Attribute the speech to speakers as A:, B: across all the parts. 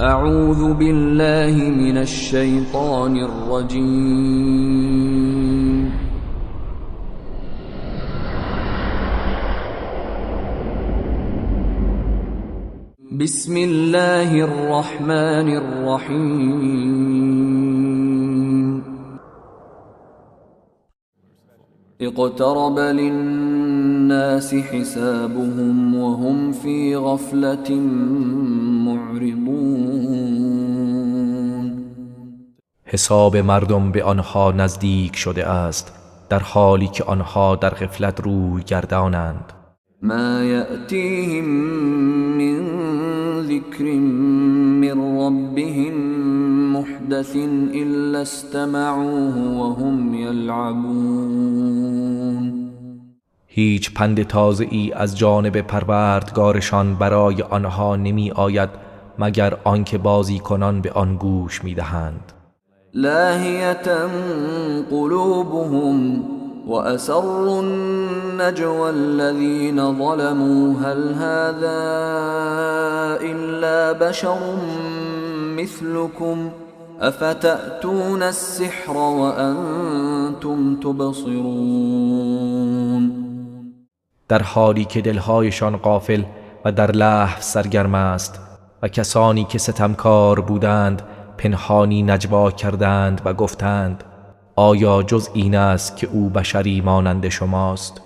A: اعوذ بالله من الشیطان الرجیم. بسم الله الرحمن الرحیم. اقترب للناس حسابهم وهم في غفلة معرضون.
B: حساب مردم به آنها نزدیک شده است، در حالی که آنها در غفلت روی گردانند.
A: ما یأتیهم من ذکر من ربهم محدث الا استمعوه وهم یلعبون.
B: هیچ پند تازه‌ای از جانب پروردگارشان برای آنها نمی آید مگر آنکه بازیکنان به آن گوش می دهند.
A: لاهیة قلوبهم وأسروا النجوى الذين ظلموا هل هذا إلا بشر مثلكم أفتأتون السحر وأنتم تبصرون.
B: در حالی که دلهایشان غافل و در لهو سرگرم است و کسانی که ستمکار بودند پنهانی نجوا کردند و گفتند آیا جز این است که او بشری مانند شماست؟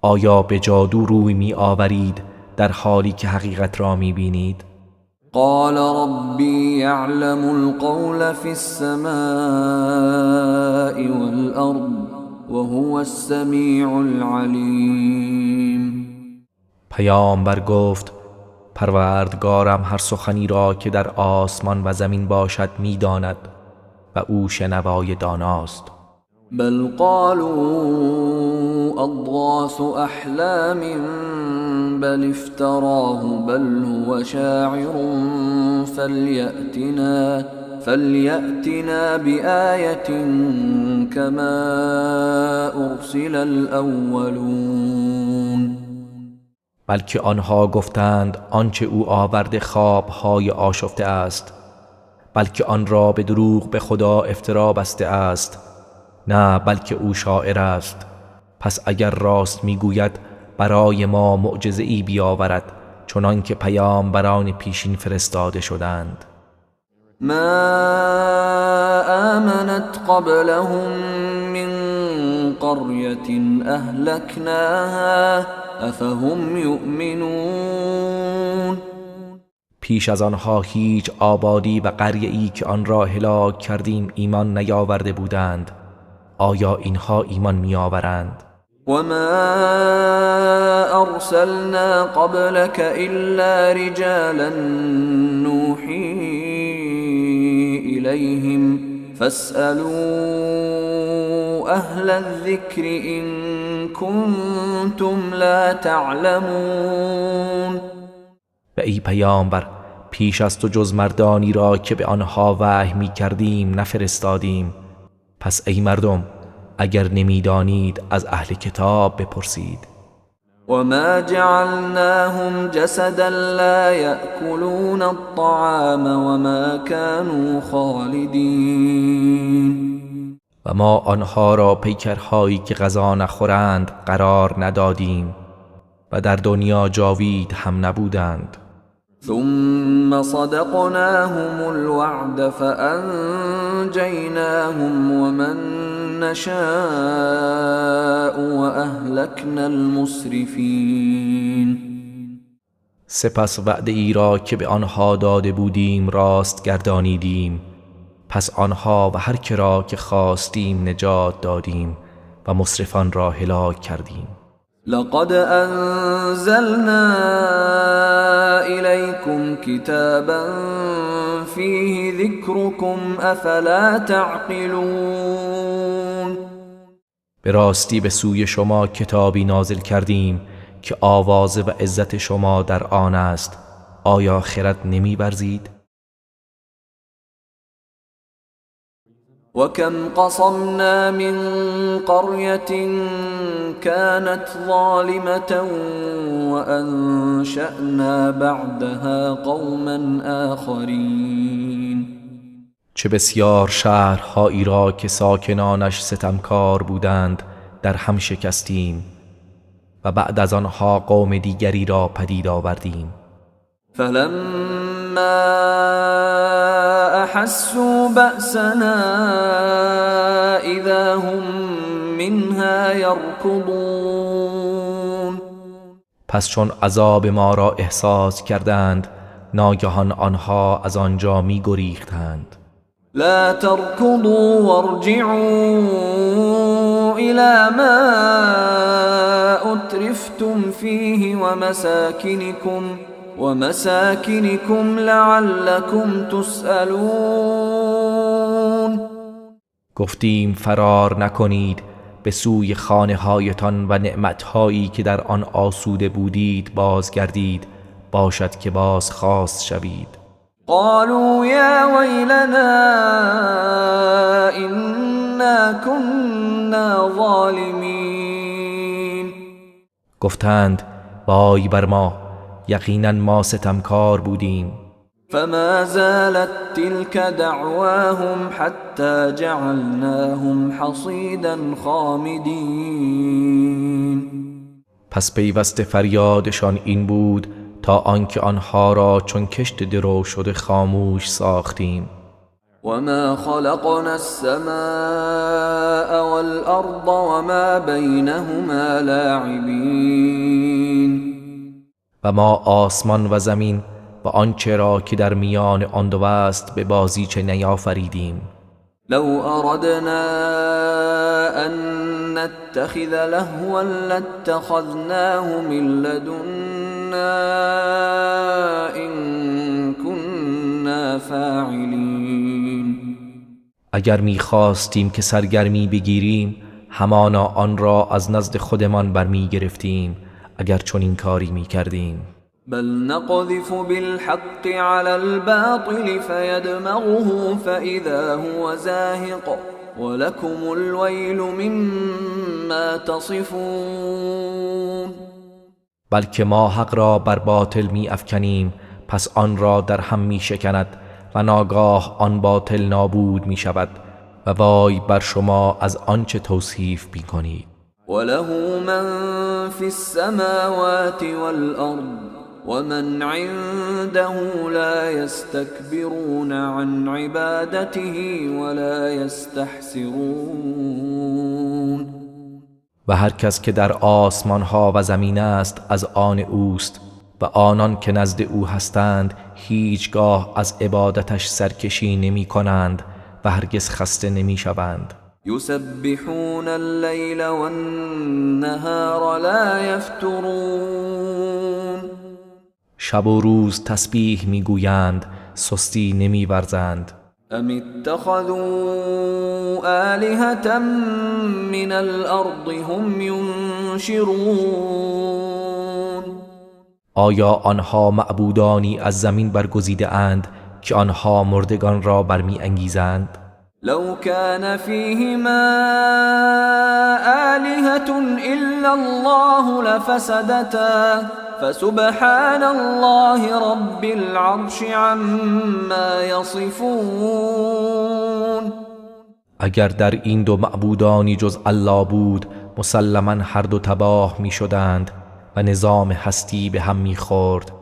B: آیا به جادو روی می آورید در حالی که حقیقت را می بینید؟
A: قال ربی یعلم القول فی السماء والارض وهو السمیع العلیم.
B: پیامبر گفت پروردگارم هر سخنی را که در آسمان و زمین باشد می داند و او شنوای داناست.
A: بل قالوا اضغاث احلام بل افتراه بل هو شاعر فليأتنا بآية كما ارسل الاولون.
B: بلکه آنها گفتند آنچه او آورده خوابهای آشفته است، بلکه آن را به دروغ به خدا افترا بسته است. نه، بلکه او شاعر است. پس اگر راست میگوید برای ما معجزه ای بیاورد چنان که پیامبران پیشین فرستاده شدند.
A: ما آمنت قبلهم من قرية اهلكناها افهم یؤمنون.
B: پیش از آنها هیچ آبادی و قریه‌ای که آن را هلاک کردیم ایمان نیاورده بودند. آیا اینها ایمان می‌آورند؟
A: و ما ارسلنا قبلك الا رجالا نوحی الیهم فاسألوا اهل الذکر ان کنتم لا تعلمون.
B: و ای پیامبر، پیش از تو جز مردانی را که به آنها وحی می کردیم نفرستادیم. پس ای مردم، اگر نمیدانید از اهل کتاب بپرسید.
A: و ما جعلناهم جسدا لا یأکلون الطعام و ما كانوا خالدین.
B: و ما آنها را پیکرهایی که غذا نخورند قرار ندادیم و در دنیا جاوید هم نبودند.
A: ثم صدقناهم الوعد فأنجیناهم ومن نشاء وأهلكنا المسرفین.
B: سپس وعده ای را که به آنها داده بودیم راست گردانیدیم. پس آنها و هر که را که خواستیم نجات دادیم و مسرفان را هلاک کردیم.
A: لقد انزلنا الیکم کتابا فیه ذکرکم افلا تعقلون.
B: به راستی به سوی شما کتابی نازل کردیم که آواز و عزت شما در آن است. آیا خرد نمی ورزید؟
A: وكم قصمنا من قرية كانت ظالمة وأنشأنا بعدها قوما آخرین.
B: چه بسیار شهرهایی را که ساکنانش ستمکار بودند در هم شکستیم و بعد از آنها قوم دیگری را پدید آوردیم.
A: فلما احسوا بأسنا اذا هم منها يركضون.
B: پس چون عذاب ما را احساس کردند ناگهان آنها از آنجا می گریختند.
A: لا تركضوا وارجعوا إلى ما أترفتم فيه ومساكنكم لعلكم تسألون.
B: گفتیم فرار نکنید، به سوی خانه هایتان و نعمتهایی که در آن آسوده بودید بازگردید، باشد که بازخواست شوید.
A: قالوا یا ویلنا إنا كنا ظالمین.
B: گفتند وای بر ما، یقینا ما ستمکار بودیم.
A: فما زالت تلك دعواهم حتى جعلناهم حصیدا خامدین.
B: پس پیوست فریادشان این بود تا آنکه آنها را چون کشت درو شده خاموش ساختیم.
A: وما خلقنا السماء والارض وما بینهما لاعبین.
B: و ما آسمان و زمین و آنچه را که در میان آن دو است به بازیچه نیافریدیم.
A: لو اردنا ان نتخذ لهوا لاتخذناه من لدنا ان كنا فاعلین.
B: اگر میخواستیم که سرگرمی بگیریم همانا آن را از نزد خودمان برمی گرفتیم، اگر چنین کاری میکردیم.
A: بل نقذف بالحق على الباطل فيدمغه فإذا هو زاهق ولكم الويل مما تصفون.
B: بلکه ما حق را بر باطل می افکنیم، پس آن را در هم می شکند و ناگاه آن باطل نابود می شود و وای بر شما از آنچه توصیف می کنید.
A: وله من في السماوات والأرض ومن عنده لا يستكبرون عن عبادته ولا يستحسرون.
B: و هر کس که در آسمان ها و زمین است از آن اوست و آنان که نزد او هستند هیچگاه از عبادتش سرکشی نمی کنند و هرگز خسته نمی شوند.
A: یسبحون اللیل والنهار لا یفترون.
B: شب و روز تسبیح میگویند، سستی نمیورزند.
A: ام اتخذوا آلهة من الارض هم ینشرون.
B: آیا آنها معبودانی از زمین برگزیده اند که آنها مردگان را برمی انگیزند؟
A: لو كان فيهما آلهة إلا الله لفسدتا فسبحان الله رب العرش عما يصفون.
B: اگر در این دو معبودانی جز الله بود مسلما هر دو تباه می شدند و نظام هستی به هم می خورد.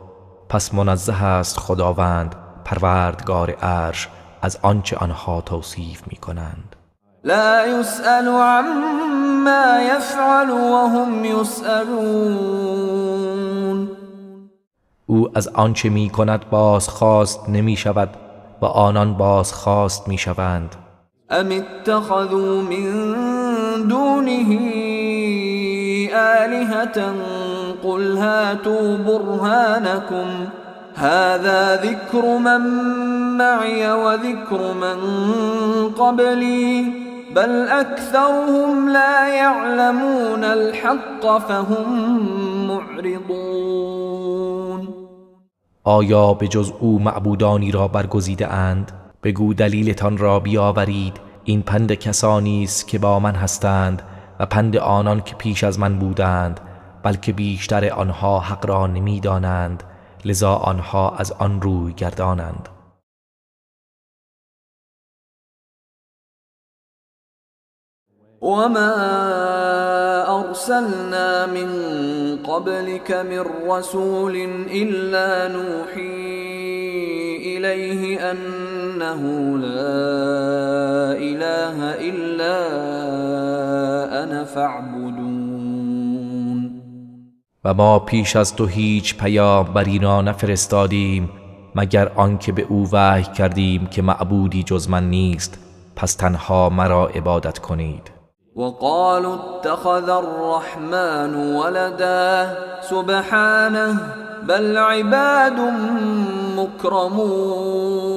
B: پس منزه است خداوند پروردگار عرش از آنچه آنها توصیف می کنند.
A: لا يسأل عما يفعل وهم يسألون.
B: او از آنچه می کند بازخواست نمی شود و آنان بازخواست می شوند.
A: ام اتخذوا من دونه آلهة قل هاتوا برهانكم هذا ذكر من معي وذكر من قبلي بل أكثرهم لا يعلمون الحق فهم معرضون.
B: آیا به جز او معبودانی را برگزیده اند؟ بگو دلیلتان را بیاورید، این پند کسانی است که با من هستند و پند آنان که پیش از من بودند، بلکه بیشتر آنها حق را نمیدانند، لذا آنها از آن روی گردانند.
A: وما أرسلنا من قبلك من رسول إلا نوحي إليه أنه لا إله إلا أنا فاعبدون.
B: و ما پیش از تو هیچ پیامبری را نفرستادیم مگر آنکه به او وحی کردیم که معبودی جز من نیست، پس تنها مرا عبادت کنید.
A: وقالوا اتخذ الرحمن ولدا سبحانه بل عباد مكرمون.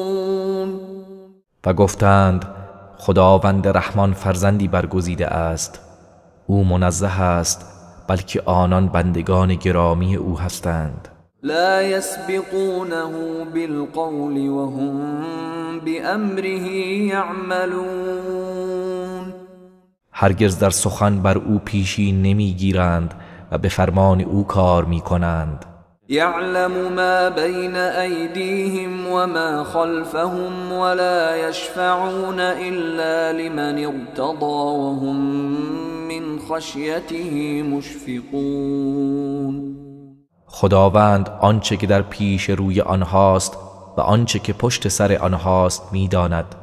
B: و گفتند خداوند رحمان فرزندی برگزیده است، او منزه است، بلکه آنان بندگان گرامی او هستند.
A: لا يسبقونه بالقول وهم بأمره يعملون.
B: هرگز در سخن بر او پیشی نمیگیرند و به فرمان او کار میکنند.
A: يعلم ما بين أيديهم وما خلفهم ولا يشفعون إلا لمن ارتضى وهم من خشيته مشفقون.
B: خداوند آنچه که در پیش روی آنهاست و آنچه که پشت سر آنهاست میداند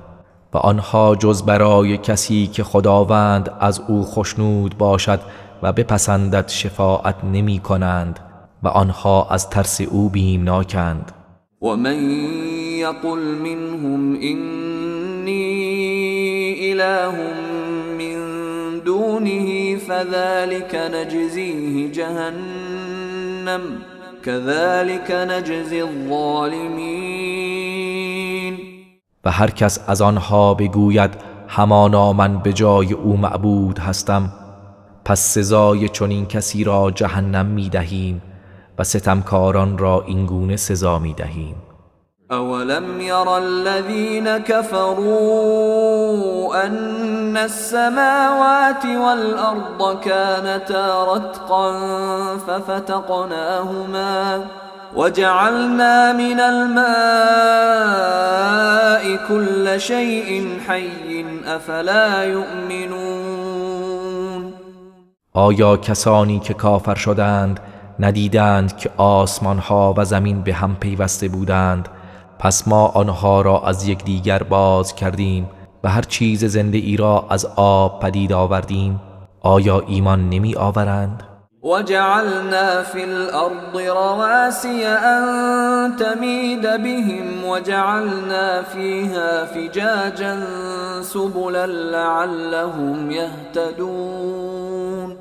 B: و آنها جز برای کسی که خداوند از او خشنود باشد و بپسندد شفاعت نمی کنند و آنها از ترس او بیمناکند.
A: و من یقل منهم اینی اله من دونه فذلك نجزیه جهنم كذلك نجزی الظالمین.
B: و هر کس از آنها بگوید همانا من به جای او معبود هستم، پس سزای چنین کسی را جهنم می دهیم و ستمکاران را اینگونه سزا می دهیم.
A: اولم یر الذین كفروا ان السماوات والارض كانتا رتقا ففتقناهما وجعلنا من الماء كل شيء حي افلا يؤمنون.
B: آیا کسانی که کافر شدند ندیدند که آسمان ها و زمین به هم پیوسته بودند، پس ما آنها را از یکدیگر باز کردیم و هر چیز زنده ای را از آب پدید آوردیم، آیا ایمان نمی آورند؟
A: وجعلنا في الأرض رواسي أن تميد بهم وجعلنا فيها فجاجا سبلا لعلهم يهتدون.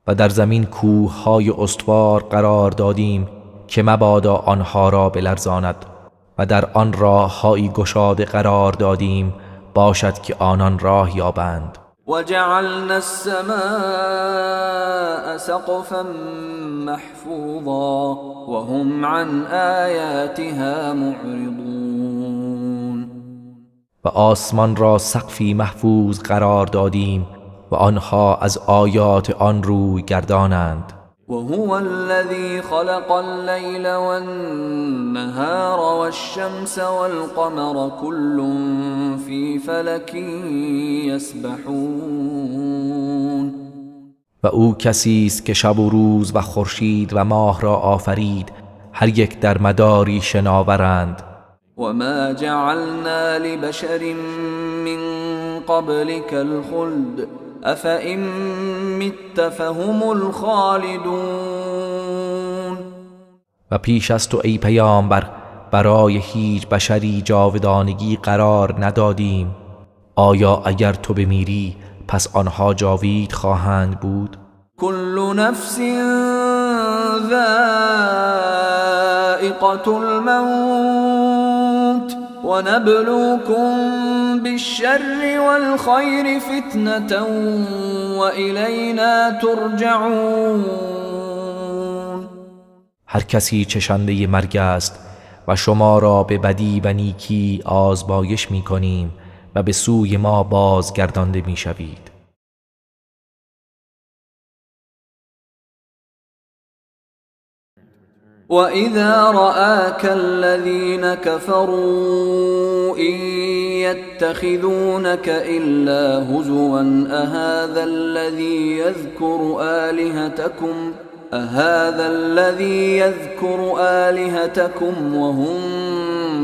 B: و در زمین کوه‌های استوار قرار دادیم که مبادا آنها را بلرزاند و در آن راه‌هایی گشاده قرار دادیم باشد که آنان راه یابند.
A: وجعلنا السماء سقفا محفوظا وهم عن آیاتها معرضون.
B: و آسمان را سقفی محفوظ قرار دادیم و آنها از آیات آن روی گردانند.
A: وهو الذي خلق الليل والنهار والشمس والقمر كل في فلك يسبحون.
B: و او کسی است که شب و روز و خورشید و ماه را آفرید، هر یک در مداری شناورند.
A: وما جعلنا لبشر من قبلك الخلد أفإن مت فهم الخالدون.
B: و پیش از تو ای پیامبر برای هیچ بشری جاودانگی قرار ندادیم، آیا اگر تو بمیری پس آنها جاوید خواهند بود؟
A: كل نفس ذائقة الموت ونبلوكم بالشر والخير فتنة وإلينا ترجعون.
B: هر کسی چشنده مرگ است و شما را به بدی و نیکی آزمایش می‌کنیم و به سوی ما بازگردانده میشوید.
A: وَإِذَا رَآكَ الَّذِينَ كَفَرُوا إِن يَتَّخِذُونَكَ إِلَّا هُزُوًا أَهَذَا الَّذِي يَذْكُرُ آلِهَتَكُمْ وَهُمْ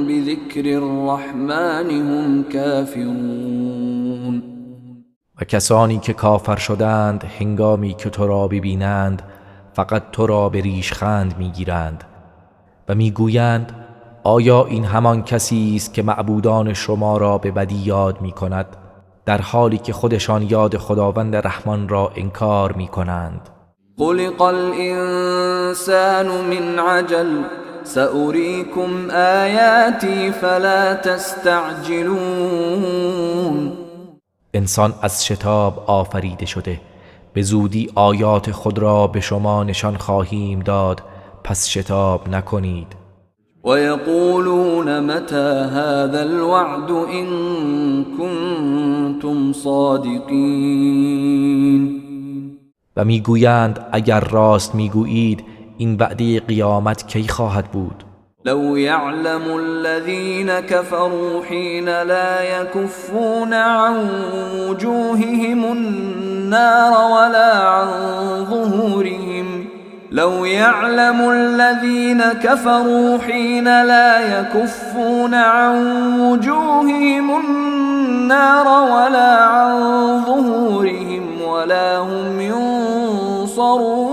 A: بِذِكْرِ الرَّحْمَنِ هُمْ كَافِرُونَ.
B: و کسانی که کافر شدند هنگامی که تو را ببینند فقط تو را به ریشخند میگیرند و میگویند آیا این همان کسی است که معبودان شما را به بدی یاد میکند، در حالی که خودشان یاد خداوند رحمان را انکار میکنند.
A: خلق الانسان من عجل سأريكم آیاتی فلا تستعجلون.
B: انسان از شتاب آفریده شده، به زودی آیات خود را به شما نشان خواهیم داد، پس شتاب نکنید.
A: و یقولون متى هذا الوعد ان کنتم صادقین.
B: و میگویند اگر راست میگویید این وعده قیامت کی خواهد بود؟
A: لو يعلم الذين كفروا حين لا يكفون عن وجوههم النار ولا عن ظهورهم لو يعلم الذين كفروا حين لا يكفون عن وجوههم النار ولا عن ظهورهم ولا هم ينصرون.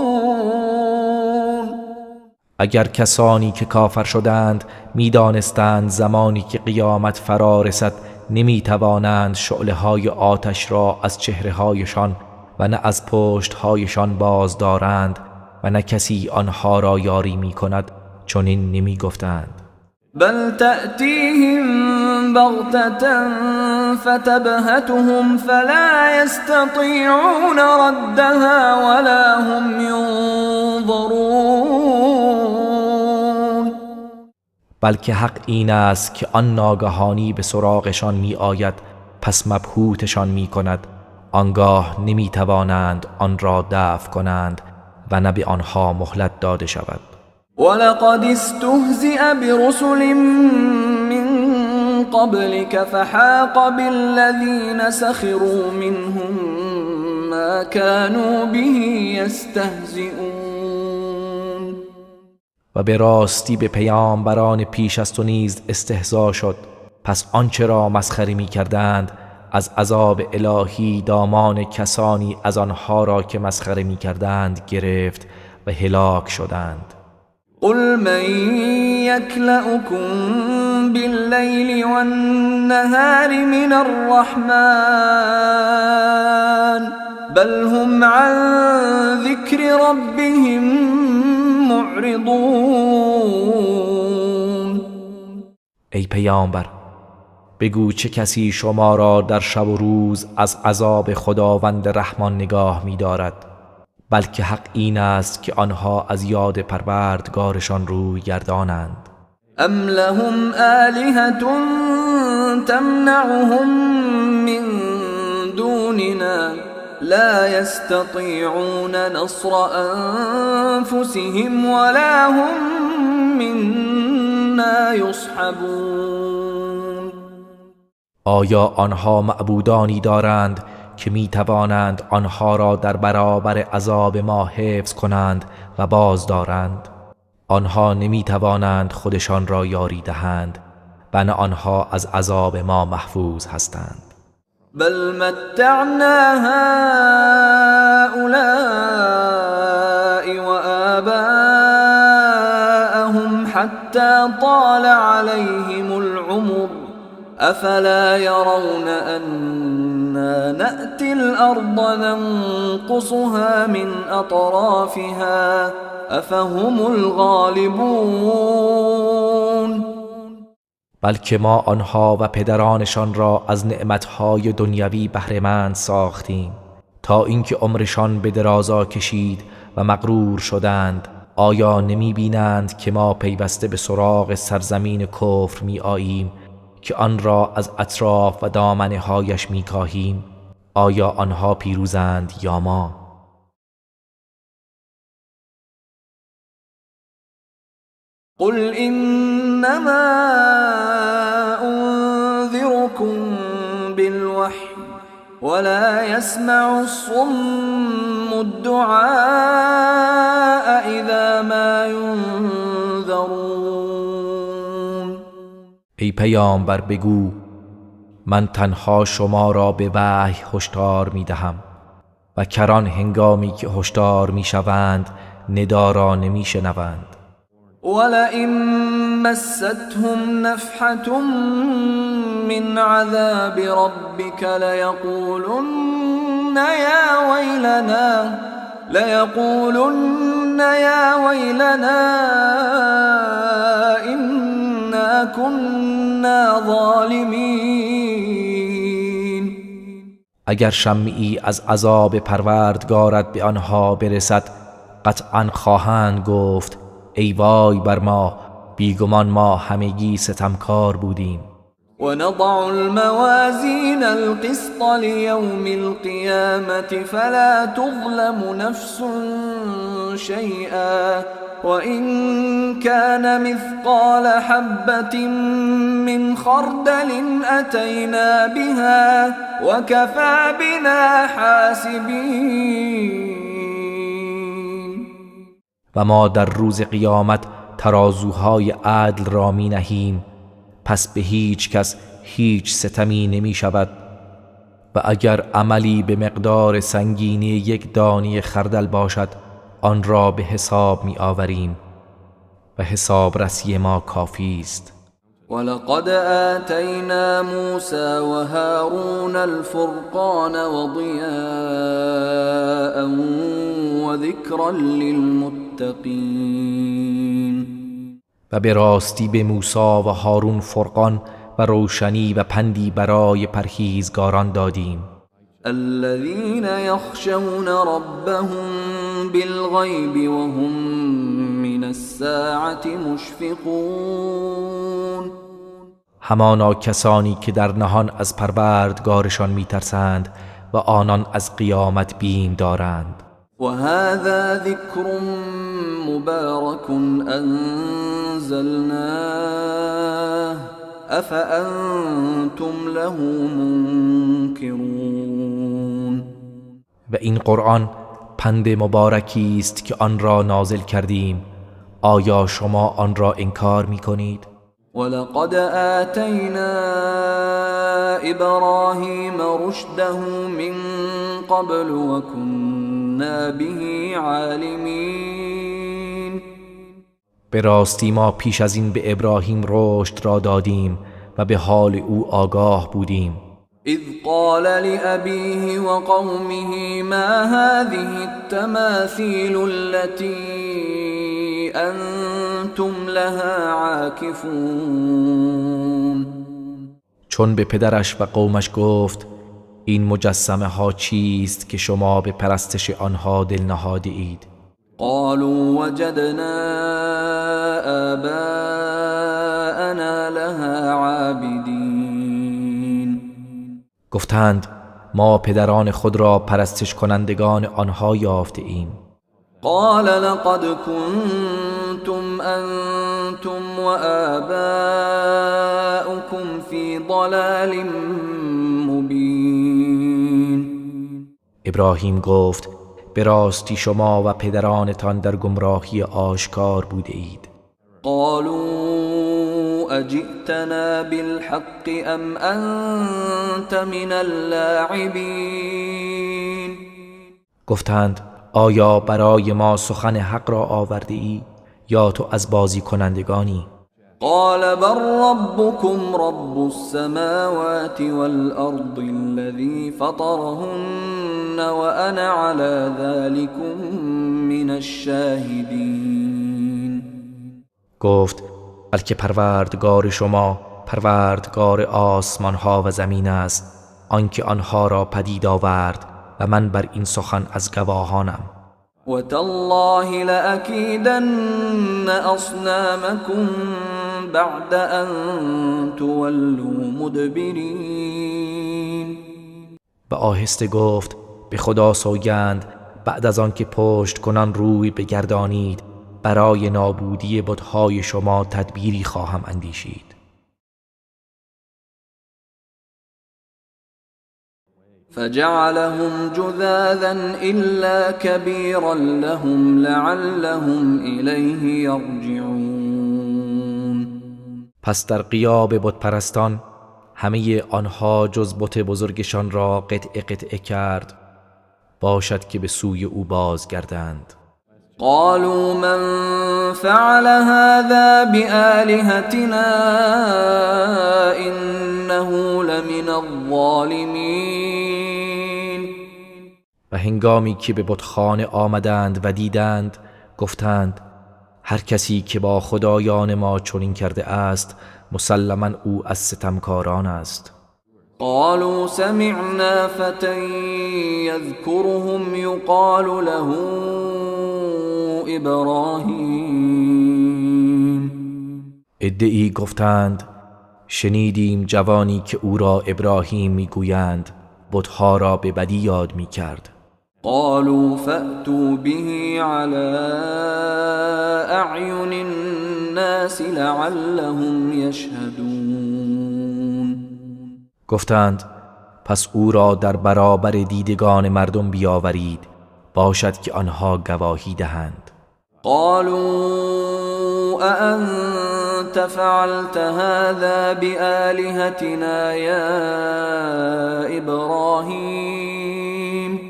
B: اگر کسانی که کافر شدند میدانستند زمانی که قیامت فرا رسد نمیتوانند شعله های آتش را از چهره هایشان و نه از پشت هایشان باز دارند و نه کسی آنها را یاری می کند، چنین نمی گفتند.
A: بل تأتیهم بغتة فتبهتهم فلا يستطيعون ردها ولا هم ينظرون.
B: بلکه حق این است که آن ناگهانی به سراغشان می آید، پس مبهوتشان می کند، آنگاه نمی توانند آن را دفع کنند و نه به آنها مهلت داده شود.
A: ولقد استهزئ برسل من قبلك فحاق بالذين سخروا منهم ما كانوا به يستهزئون.
B: و به راستی به پیامبران پیش از تو نیز استهزا شد، پس آنچه را مسخره می کردند از عذاب الهی دامان کسانی از آنها را که مسخره می کردند گرفت و هلاک شدند.
A: قل من يكلأكم بالليل والنهار من الرحمن بل هم عن ذكر ربهم معرضون.
B: ای پیامبر بگو چه کسی شما را در شب و روز از عذاب خداوند رحمان نگاه می دارد؟ بلکه حق این است که آنها از یاد پروردگارشان روی گردانند.
A: ام لهم آلهة تمنعهم من دوننا لا يستطيعون نصر أنفسهم ولا هم منا يصحبون.
B: آیا آنها معبودانی دارند که می توانند آنها را در برابر عذاب ما حفظ کنند و باز دارند؟ آنها نمی توانند خودشان را یاری دهند و نه آنها از عذاب ما محفوظ هستند.
A: بل متعنا هؤلاء وآباءهم حتى طال عليهم العمر أفلا يرون أنا نأتي الأرض ننقصها من أطرافها أفهم الغالبون.
B: بلکه ما آنها و پدرانشان را از نعمتهای دنیوی بهره‌مند ساختیم تا اینکه عمرشان به درازا کشید و مغرور شدند. آیا نمی بینند که ما پیوسته به سراغ سرزمین کفر می آییم که آن را از اطراف و دامنه هایش میکاهیم؟ آیا آنها پیروزند یا ما؟
A: قل انما انذركم بالوحی ولا يسمع الصم الدعاء اذا ما ينذرون.
B: ای پیامبر بگو من تنها شما را به وحی هشدار می دهم و کران هنگامی که هشدار می شوند ندا را نمی شنوند.
A: ولئن مستهم نفحة من عذاب ربك ليقولن يا ويلنا إنا كنا ظالمين.
B: اگر شمعی از عذاب پروردگارت به آنها برسد قطعا خواهند گفت ای وای بر ما، بیگمان ما همگی ستمکار بودیم.
A: ونضع الموازین القسط لیوم القیامة فلا تظلم نفس شیئا وإن كان مثقال حبة من خردل أتينا بها وكفى بنا حاسبین.
B: و ما در روز قیامت ترازوهای عدل را می نهیم، پس به هیچ کس هیچ ستمی نمی شود و اگر عملی به مقدار سنگینی یک دانه خردل باشد آن را به حساب می آوریم و حسابرسی ما کافی است.
A: ولقد آتینا موسی و هارون الفرقان وضیاء وذکرا للمتقین.
B: و به راستی به موسی و هارون فرقان و روشنی و پندی برای پرهیزگاران دادیم.
A: الذين يخشون ربهم بالغیب وهم من الساعة مشفقون.
B: همانا کسانی که در نهان از پروردگارشان میترسند و آنان از قیامت بیم دارند.
A: و هذا ذکر مبارک انزلناه افانتم له منکرون.
B: و این قرآن پند مبارکی است که آن را نازل کردیم، آیا شما آن را انکار میکنید؟
A: ولقد آتینا ابراهیم رشده من قبل وكنا به عالمین.
B: به راستی ما پیش از این به ابراهیم رشد را دادیم و به حال او آگاه بودیم.
A: اذ قال لأبیه وقومه ما هذه التماثیل التي انتم لها عاکفون.
B: چون به پدرش و قومش گفت این مجسمه ها چیست که شما به پرستش آنها دل نهاده اید؟
A: قالوا وجدنا آباءنا لها عابدین.
B: گفتند ما پدران خود را پرستش کنندگان آنها یافته ایم.
A: قال لقد كنتم انتم وآباؤكم في ضلال مبین.
B: ابراهیم گفت به راستی شما و پدرانتان در گمراهی آشکار بوده اید.
A: قالوا اجئتنا بالحق ام انت من اللاعبین.
B: گفتند آیا برای ما سخن حق را آورده ای یا تو از بازی کنندگانی؟
A: قال بل ربكم رب السماوات والأرض الذي فطرهن وأنا على ذلكم من الشاهدين.
B: گفت بلکه پروردگار شما پروردگار آسمان ها و زمین است، آنکه آنها را پدید آورد و من بر این سخن از گواهانم.
A: وتالله لأكيدن أصنامكم بعد أن تولوا مدبرین.
B: و آهسته گفت به خدا سوگند بعد از آن که پشت کنان روی بگردانید برای نابودی بتهای شما تدبیری خواهم اندیشید.
A: فجعلهم جذاذا إلا كبيرا لهم لعلهم إليه يرجعون.
B: پس در غیاب بت پرستان همه آنها جز بت بزرگشان را قطعه قطعه کرد، باشد که به سوی او بازگردند.
A: قالوا من فعل هذا بآلهتنا إنه لمن الظالمین.
B: و هنگامی که به بتخانه آمدند و دیدند گفتند هر کسی که با خدایان ما چنین کرده است مسلما او از ستمکاران است.
A: قالوا سمعنا فتى يذكرهم يقال له ابراهیم.
B: عده‌ای گفتند شنیدیم جوانی که او را ابراهیم میگویند بتها را به بدی یاد میکرد.
A: قالوا فأتوا به على اعین الناس لعلهم یشهدون.
B: گفتند پس او را در برابر دیدگان مردم بیاورید، باشد که آنها گواهی دهند.
A: قالوا أأنت فعلت هذا بآلهتنا یا ابراهیم.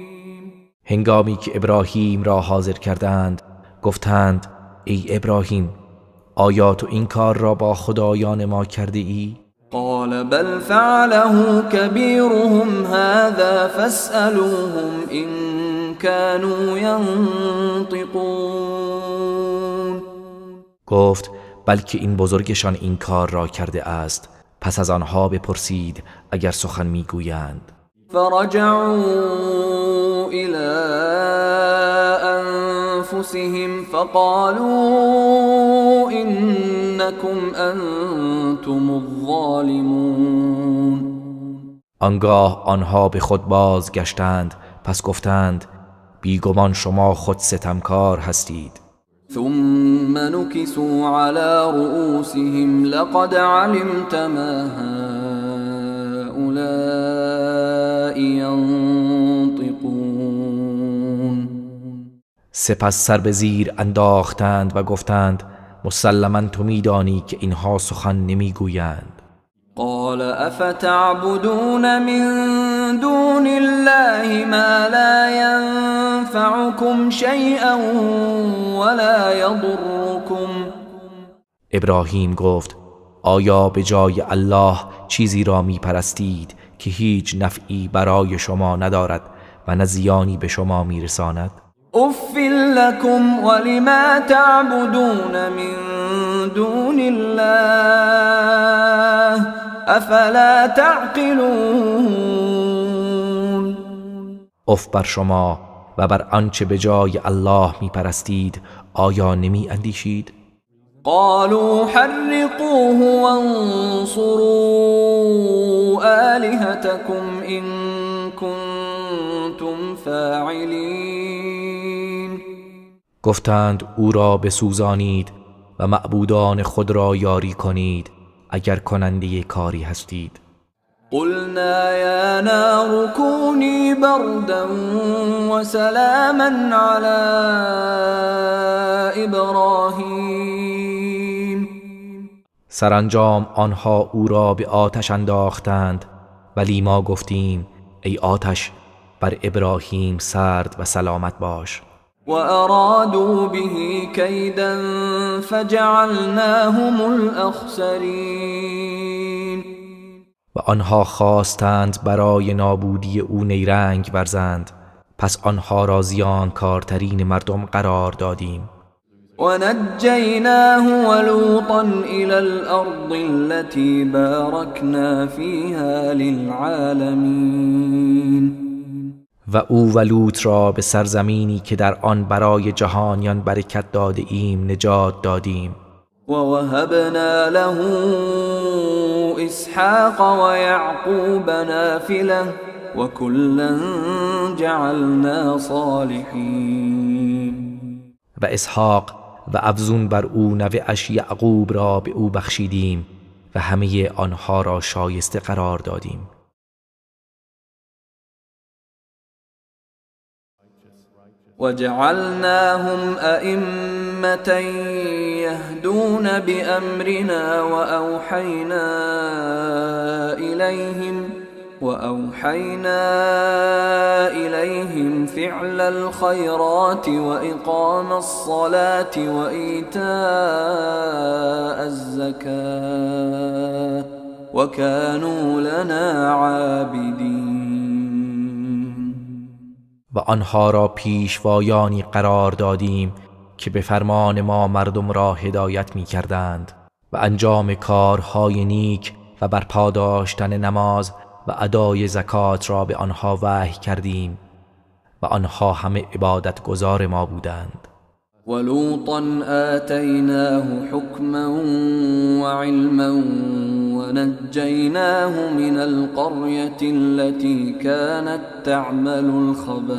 B: هنگامی که ابراهیم را حاضر کردند گفتند ای ابراهیم، آیا تو این کار را با خدایان ما کرده ای؟
A: قال بل فعله كبيرهم هذا فاسألوهم إن كانوا ينطقون.
B: گفت بلکه این بزرگشان این کار را کرده است، پس از آنها بپرسید اگر سخن میگویند.
A: فرجعوا إلى أنفسهم فقالوا إنكم أنتم الظالمون.
B: آنگاه آنها به خود بازگشتند، پس گفتند بیگمان شما خود ستمکار هستید.
A: ثم نكسوا على رؤوسهم لقد علمت ما هؤلاء ينطقون.
B: سپس سر به زیر انداختند و گفتند مسلما تو میدانی که اینها سخن نمیگویند.
A: قال افتعبدون من دون الله ما لا ينفعكم شيئا ولا يضركم.
B: ابراهیم گفت آیا به جای الله چیزی را میپرستید که هیچ نفعی برای شما ندارد و نه زیانی به شما میرساند؟
A: اف لكم ولما تعبدون من دون الله افلا تعقلون.
B: اف بر شما و بر آنچه به جای الله میپرستید، آیا نمی اندیشید؟
A: قالوا حرقوه وانصروا آلهتكم إن كنتم فاعلین.
B: گفتند او را بسوزانید و معبودان خود را یاری کنید اگر کننده کاری هستید.
A: قلنا یا نار كوني بردا وسلاما على ابراهیم.
B: سرانجام آنها او را به آتش انداختند، ولی ما گفتیم ای آتش بر ابراهیم سرد و سلامت باش.
A: و ارادوا به کیدا فجعلناهم الاخسرین.
B: و آنها خواستند برای نابودی او نیرنگ ورزند، پس آنها را زیانکارترین مردم قرار دادیم.
A: و نجیناه ولوطا الى الارض التي بارکنا فیها للعالمین.
B: و او و لوط را به سرزمینی که در آن برای جهانیان برکت داده ایم نجات دادیم.
A: ووهبنا له إسحاق ويعقوب نافلة وكلا جعلنا صالحین.
B: و اسحاق و افزون بر او نوه‌اش یعقوب را به او بخشیدیم و همه آنها را شایسته قرار دادیم.
A: وجعلناهم أئمة يهدون بأمرنا وأوحينا إليهم فعل الخيرات وإقام الصلاة وإيتاء الزكاة وكانوا لنا عابدين.
B: و آنها را پیشوایانی قرار دادیم که به فرمان ما مردم را هدایت می کردند و انجام کارهای نیک و برپا داشتن نماز و ادای زکات را به آنها وحی کردیم و آنها همه عبادت گزار ما بودند.
A: ولوطا آتیناه حکما وعلما ونجیناه من القریة التي كانت تعمل الخبائث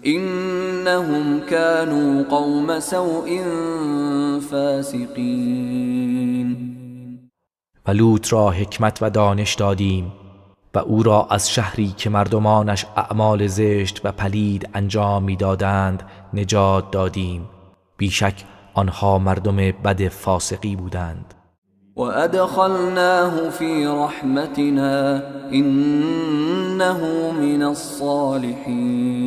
A: إنهم كانوا قوم سوء فاسقین.
B: و لوط را حکمت و دانش دادیم و او را از شهری که مردمانش اعمال زشت و پلید انجام می‌دادند نجات دادیم. بیشک آنها مردم بد فاسقی بودند.
A: و ادخلناه فی رحمتنا انه من الصالحین.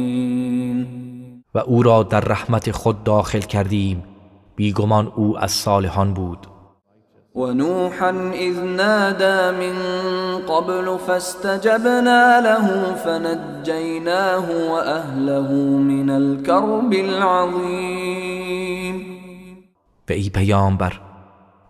B: و او را در رحمت خود داخل کردیم، بیگمان او از صالحان بود.
A: ونوحا اذ نادى من قبل فاستجبنا له فنجيناه وأهله من الكرب العظیم.
B: و ای پیامبر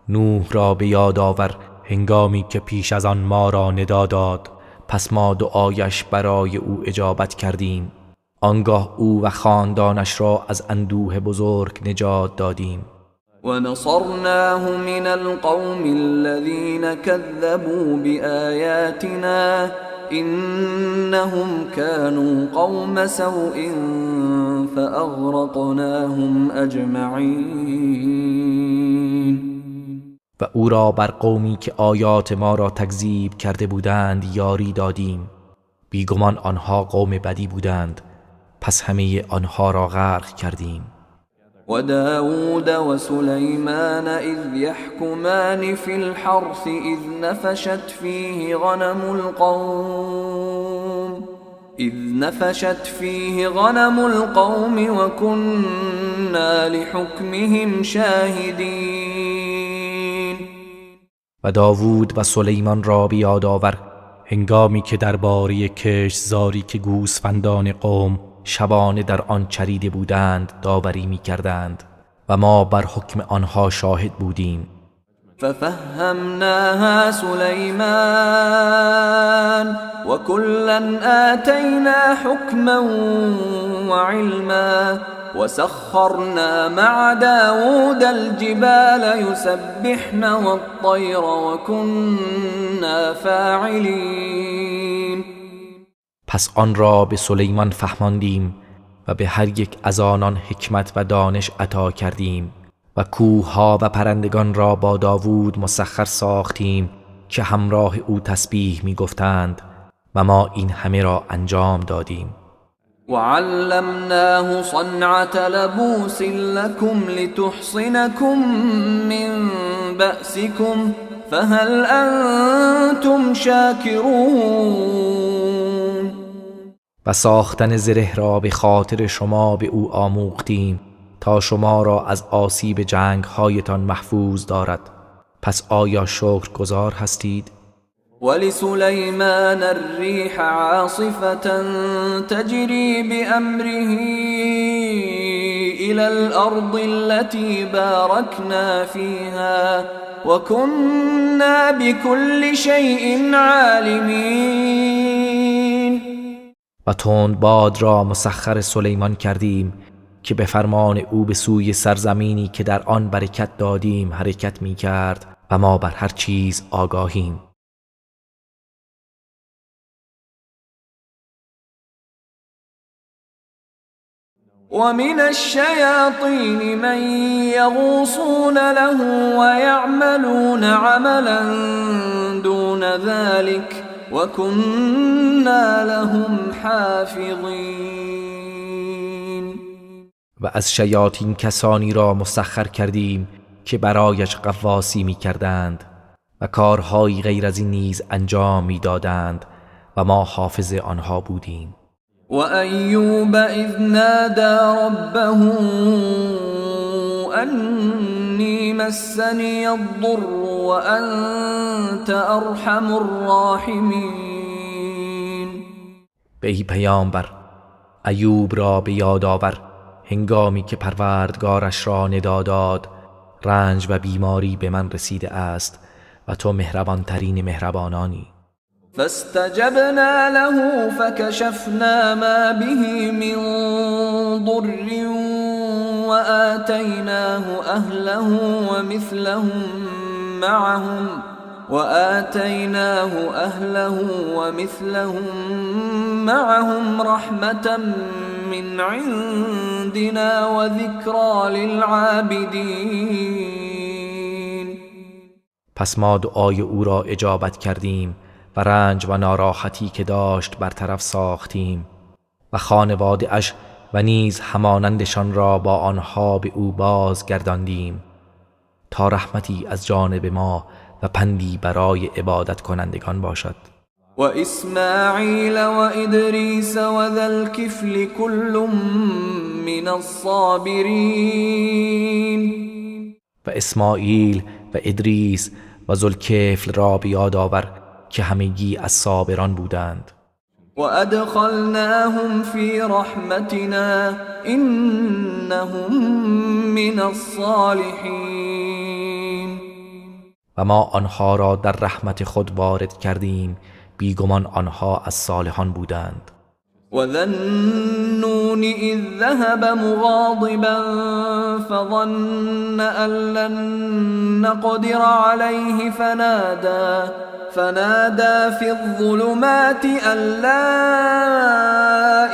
B: نوح را به یاد آور هنگامی که پیش از آن ما را ندا داد، پس ما دعایش برای او اجابت کردیم، آنگاه او و خاندانش را از اندوه بزرگ نجات دادیم.
A: ونصرناه من القوم الذين كذبوا بآياتنا إنهم كانوا قوم سوء فأغرقناهم أجمعين.
B: و او را بر قومی که آیات ما را تکذیب کرده بودند یاری دادیم، بیگمان آنها قوم بدی بودند، پس همه آنها را غرق کردیم.
A: وداود وسليمان إذ يحكمان في الحرث إذ نفشت فيه غنم القوم وكنا لحكمهم شاهدين.
B: و داوود و سلیمان را بیاد آور هنگامی که درباره کشتزاری که گوسفندان قوم شبانه در آن چریده بودند داوری می کردند و ما بر حکم آنها شاهد بودیم.
A: ففهمناها سلیمان وکلا آتینا حکما وعلما وسخرنا مع داود الجبال يسبحن والطیر وكنا فاعلین.
B: پس آن را به سلیمان فهماندیم و به هر یک از آنان حکمت و دانش عطا کردیم و کوهها و پرندگان را با داوود مسخر ساختیم که همراه او تسبیح می گفتند و ما این همه را انجام دادیم.
A: وعلمناه صنعة لبوس لكم لتحصنكم من بأسكم فهل أنتم شاکرون.
B: و ساختن زره را به خاطر شما به او آموختیم تا شما را از آسیب جنگ هایتان محفوظ دارد، پس آیا شکرگزار هستید؟
A: ولسلیمان الریح عاصفة تجری بأمره إلى الأرض التي باركنا فيها وكنا بكل شيء عالمین.
B: و تند باد را مسخر سلیمان کردیم که به فرمان او به سوی سرزمینی که در آن برکت دادیم حرکت می کرد و ما بر هر چیز آگاهیم.
A: ومن الشياطين من يغوصون له ويعملون عملا دون ذلك وكنا لهم حافظين.
B: و از شیاطین کسانی را مسخر کردیم که برایش غواصی می کردند و کارهای غیر از این نیز انجام می دادند و ما حافظ آنها بودیم.
A: و ایوب اذ نادى ربه انی مسنی الضر وانت ارحم الراحمین.
B: به ای پیامبر، ایوب را به یاد آور هنگامی که پروردگارش را ندا داد: رنج و بیماری به من رسیده است و تو مهربانترین مهربانانی.
A: فاستجبنا له فكشفنا ما به من ضر وآتيناه أهله ومثلهم معهم رحمة من عندنا وذكرى للعابدين.
B: پس ما دعای او را اجابت کردیم و رنج و ناراحتی که داشت برطرف ساختیم و خانواده اش و نیز همانندشان را با آنها به او بازگرداندیم تا رحمتی از جانب ما و پندی برای عبادت کنندگان باشد.
A: و اسماعیل و ادریس و ذا الکفل کل من الصابرین.
B: و اسماعیل و ادریس و ذوالکفل را به یاد آور که همگی از صابران بودند.
A: و ادخلناهم فی رحمتنا انهم من الصالحین.
B: و ما آنها را در رحمت خود وارد کردیم، بیگمان آنها از صالحان بودند.
A: و ذا النون اذ ذهب مغاضبا فظن ان لن نقدر عليه فنادى في الظلمات أن لا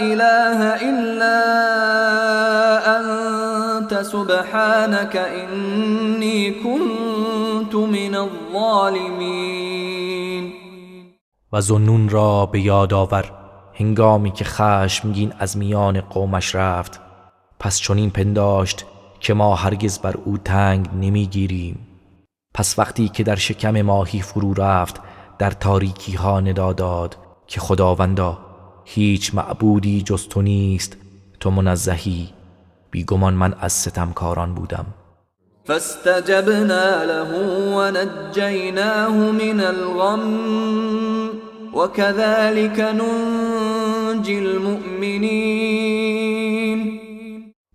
A: إله إلا أنت سبحانك إني كنت من الظالمين.
B: و ذوالنون را به یاد آور هنگامی که خشمگین از میان قومش رفت، پس چنین پنداشت که ما هرگز بر او تنگ نمیگیریم. پس وقتی که در شکم ماهی فرو رفت در تاریکی ها ندا داد که خداوندا هیچ معبودی جز تو نیست، تو منزهی، بیگمان من از ستمکاران بودم.
A: فاستجبنا له ونجیناه من الغم وكذلك ننجی المؤمنین.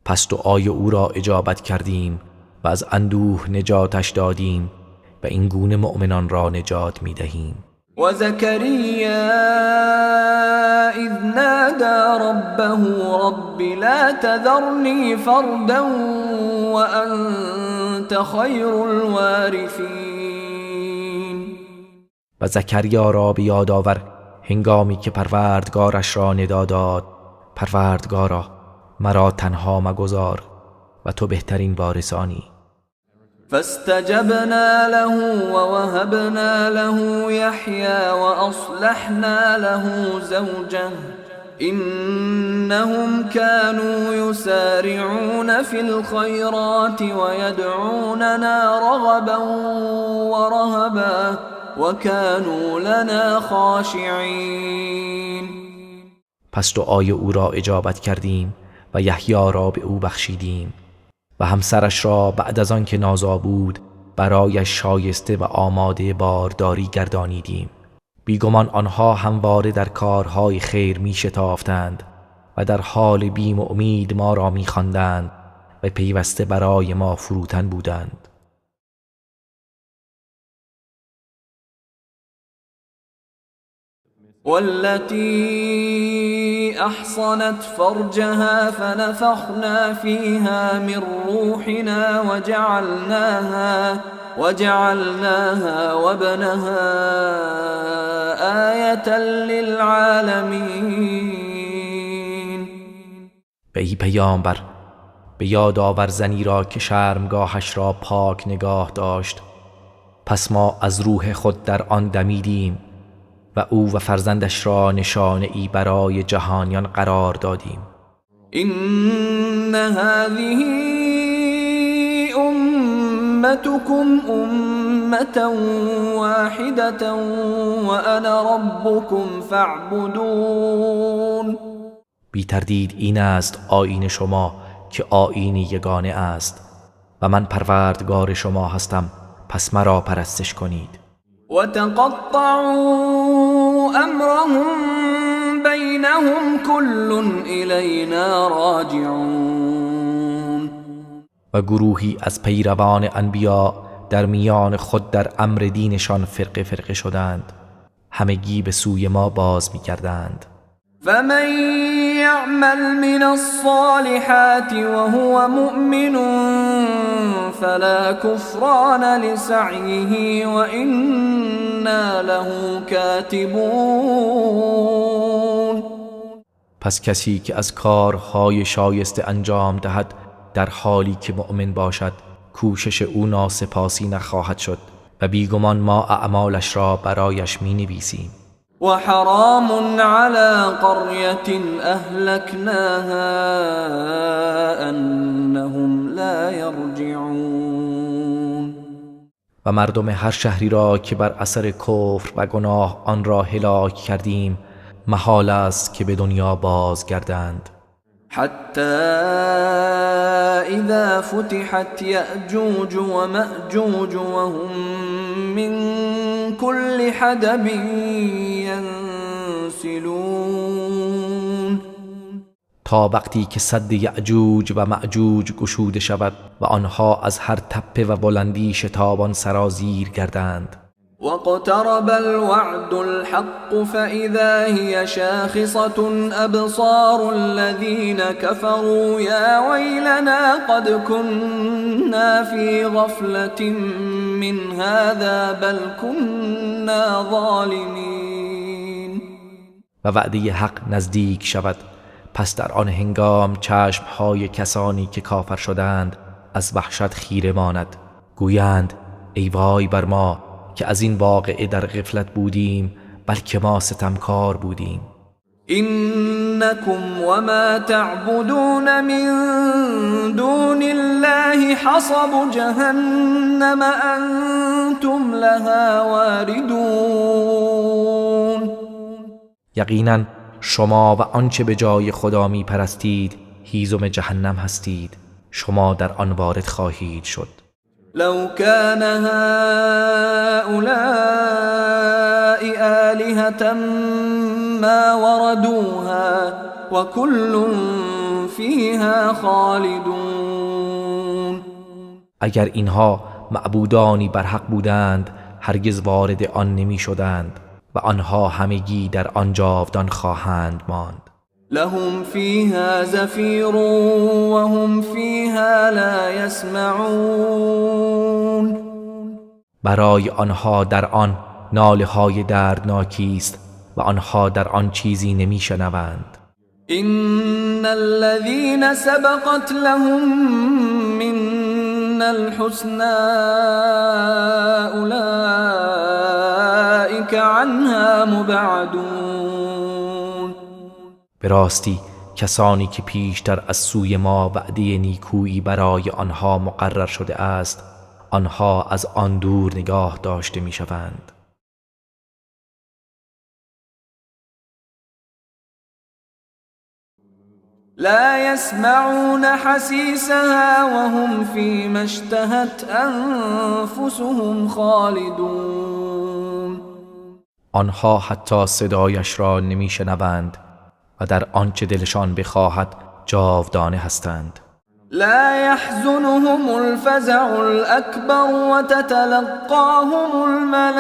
B: پس دعای او را اجابت کردیم و از اندوه نجاتش دادیم و این گونه مؤمنان را نجات می دهیم.
A: و زکریا اذ نادى ربه رب لا تذرنی فردا وانت خیر الوارثین.
B: و زکریا را به یاد آور هنگامی که پروردگارش را ندا داد: پروردگارا مرا تنها مگذار و تو بهترین وارثانی.
A: فاستجبنا له ووهبنا له يحيى وأصلحنا له زوجه إنهم كانوا يسارعون في الخيرات ويدعوننا رغبا ورهبا وكانوا لنا خاشعين.
B: پس دعای او را اجابت کردیم و یحیی را به او بخشیدیم و همسرش را بعد از آن که نازا بود برایش شایسته و آماده بارداری گردانیدیم. بیگمان آنها همواره در کارهای خیر می شتافتند و در حال بیم و امید ما را می خواندند و پیوسته برای ما فروتن بودند.
A: والتي أحصنت فرجها فنفخنا فيها من روحنا وجعلناها وابنها آية للعالمين.
B: به ای پیامبر، به یاد آور زنی را که شرمگاهش را پاک نگاه داشت، پس ما از روح خود در آن دمیدیم و او و فرزندش را نشانه ای برای جهانیان قرار دادیم.
A: إن هذه أمتكم أمة واحدة وأنا ربكم فاعبدون.
B: بی تردید این است آیین شما که آیین یگانه است و من پروردگار شما هستم، پس مرا پرستش کنید.
A: وتقطعوا أمرهم بينهم كل إلينا راجعون.
B: و گروهی از پیروان انبیا در میان خود در امر دینشان فرقه فرقه شدند، همگی به سوی ما باز می‌گردند.
A: فمن يعمل من الصالحات وهو مؤمن فلا كفران لسعيه وإنا له كاتبون.
B: پس کسی که از کارهای شایسته انجام دهد در حالی که مؤمن باشد، کوشش او ناسپاسی نخواهد شد و بیگمان ما اعمالش را برایش می نویسیم.
A: وحرام على قرية أهلكناها أنهم لا يرجعون.
B: و مردم هر شهری را که بر اثر کفر و گناه آن را هلاک کردیم، محال است که به دنیا بازگردند.
A: حتى إذا فتحت يأجوج ومأجوج وهم من كل حدب ينسلون.
B: تا وقتی که سد یأجوج و مأجوج گشوده شود و آنها از هر تپه و بلندی شتابان سرازیر گردند.
A: واقترب الوعد الحق فإذا هي شاخصة أبصار الذين كفروا يا ويلنا قد كنا في غفلة من هذا بل كنا ظالمين.
B: و وعده حق نزدیک شود، پس در آن هنگام چشمهای کسانی که کافر شدند از وحشت خیره ماند، گویند ای وای بر ما که از این واقعه در غفلت بودیم، بلکه ما ستمکار بودیم.
A: إنكم وما تعبدون من دون الله حصب جهنم أنتم لها واردون.
B: یقینا شما و آنچه به جای خدا می پرستید هیزم جهنم هستید، شما در آن وارد خواهید شد.
A: لو كان هؤلاء آلهة ما وردوها وكل فيها خالدون.
B: اگر اینها معبودانی برحق بودند هرگز وارد آن نمی شدند و آنها همگی در آن جاودان خواهند ماند.
A: لهم فيها زفير وهم فيها لا يسمعون.
B: برای آنها در آن ناله های دردناکی است و آنها در آن چیزی نمی شنوند.
A: إن الذين سبقت لهم منا الحسنى أولئك عنها مبعدون.
B: به راستی کسانی که پیشتر از سوی ما وعده نیکویی برای آنها مقرر شده است، آنها از آن دور نگاه داشته میشوند.
A: لا يسمعون حسيسها وهم فيما اشتهت أنفسهم خالدون.
B: آنها حتی صدایش را نمیشنوند و در آنچه دلشان بخواهد جاودانه هستند.
A: لا يحزنهم الفزع الأكبر وتتلقاهم الملائكة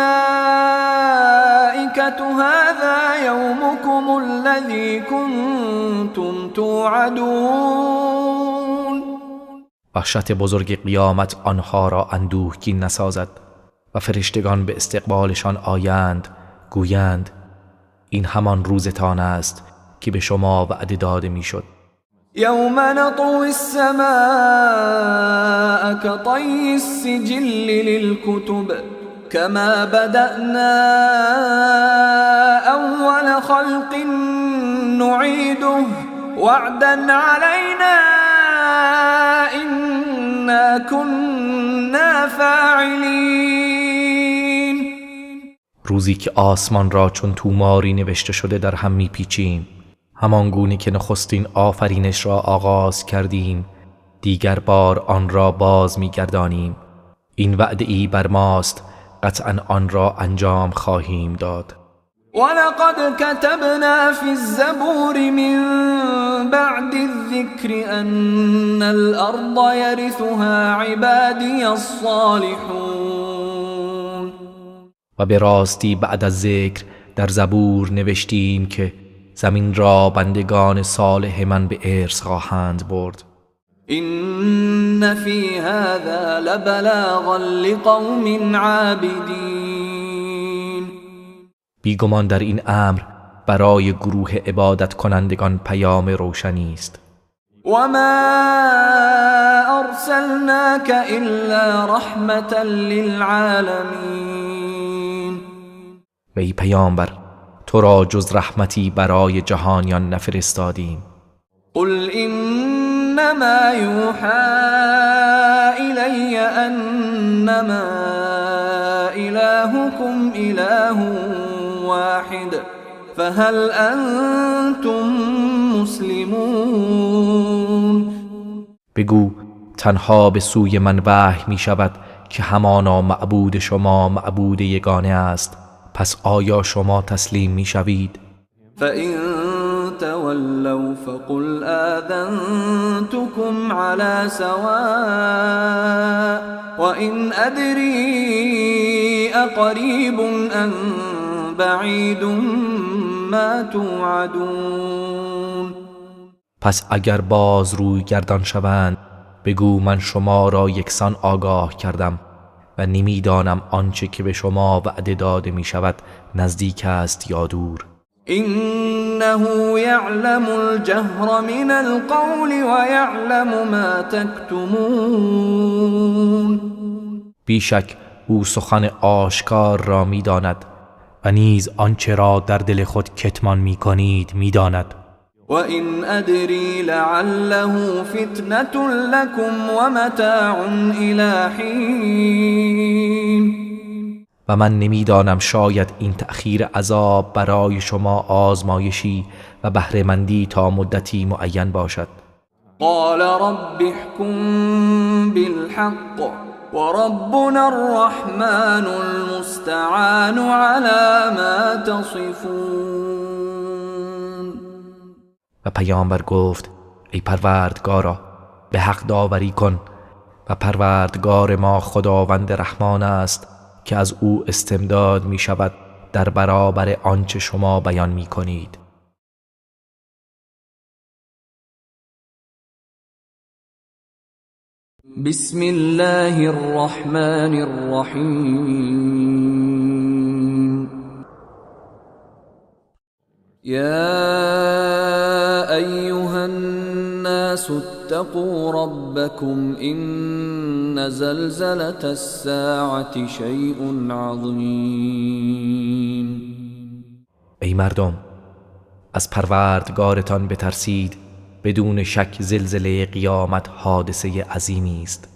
A: هذا يومكم الذي كنتم توعدون.
B: وحشت بزرگ قیامت آنها را اندوهگین نسازد و فرشتگان به استقبالشان آیند، گویند این همان روزتان است که به شما وعده داده میشد.
A: یوم نطوی السماء كطی السجل للكتب كما بدأنا اول خلق نعيده وعدا علينا إنا كنا فاعلین.
B: روزی که آسمان را چون توماری نوشته شده در هم میپیچیم، همان گونه که نخستین آفرینش را آغاز کردیم دیگر بار آن را باز میگردانیم. این وعده ای بر ماست، قطعا آن را انجام خواهیم داد.
A: ولقد كتبنا في الزبور من بعد الذكر أن الأرض يرثها عبادي الصالحون.
B: و به راستی بعد از ذکر در زبور نوشتیم که زمین را بندگان صالح من به ارث خواهند برد.
A: إن في هذا لبلاغا لقوم عابدین.
B: بیگمان در این امر برای گروه عبادت کنندگان پیام روشنی است.
A: و ما ارسلناک الا رحمة للعالمین.
B: و ای پیامبر، تو را جز رحمتی برای جهانیان نفرستادیم.
A: قل انما یوحى الی انما الهکم اله واحد فهل انتم مسلمون.
B: بگو تنها به سوی من وحی می شود که همانا معبود شما معبود یگانه است، پس آیا شما تسلیم می شوید؟
A: فإن تولوا فقل آذنتكم على سواء وإن أدري أقريب أم بعید ما توعدون.
B: پس اگر باز روی گردان شوند بگو من شما را یکسان آگاه کردم و نمیدانم آنچه که به شما وعده داده می شود نزدیک است یا دور.
A: انه یعلم الجهر من القول و یعلم ما تکتمون.
B: بیشک او سخن آشکار را میداند و نیز آنچه را در دل خود کتمان میکنید میداند.
A: و این ادری لعله فتنة لكم و متاع الی حین.
B: و من نمیدانم شاید این تأخیر عذاب برای شما آزمایشی و بهره‌مندی تا مدتی معین باشد.
A: قال رب احکم بالحق وربنا الرحمن المستعان على ما تصفون.
B: و پیامبر گفت ای پروردگارا، به حق داوری کن و پروردگار ما خداوند رحمان است که از او استمداد می شود در برابر آنچه شما بیان می کنید.
A: بسم الله الرحمن الرحیم. یا ایها الناس اتقوا ربکم ان زلزلة الساعة شیء عظیم.
B: ای مردم، از پروردگارتان بترسید، بدون شک زلزله قیامت حادثه عظیمی است.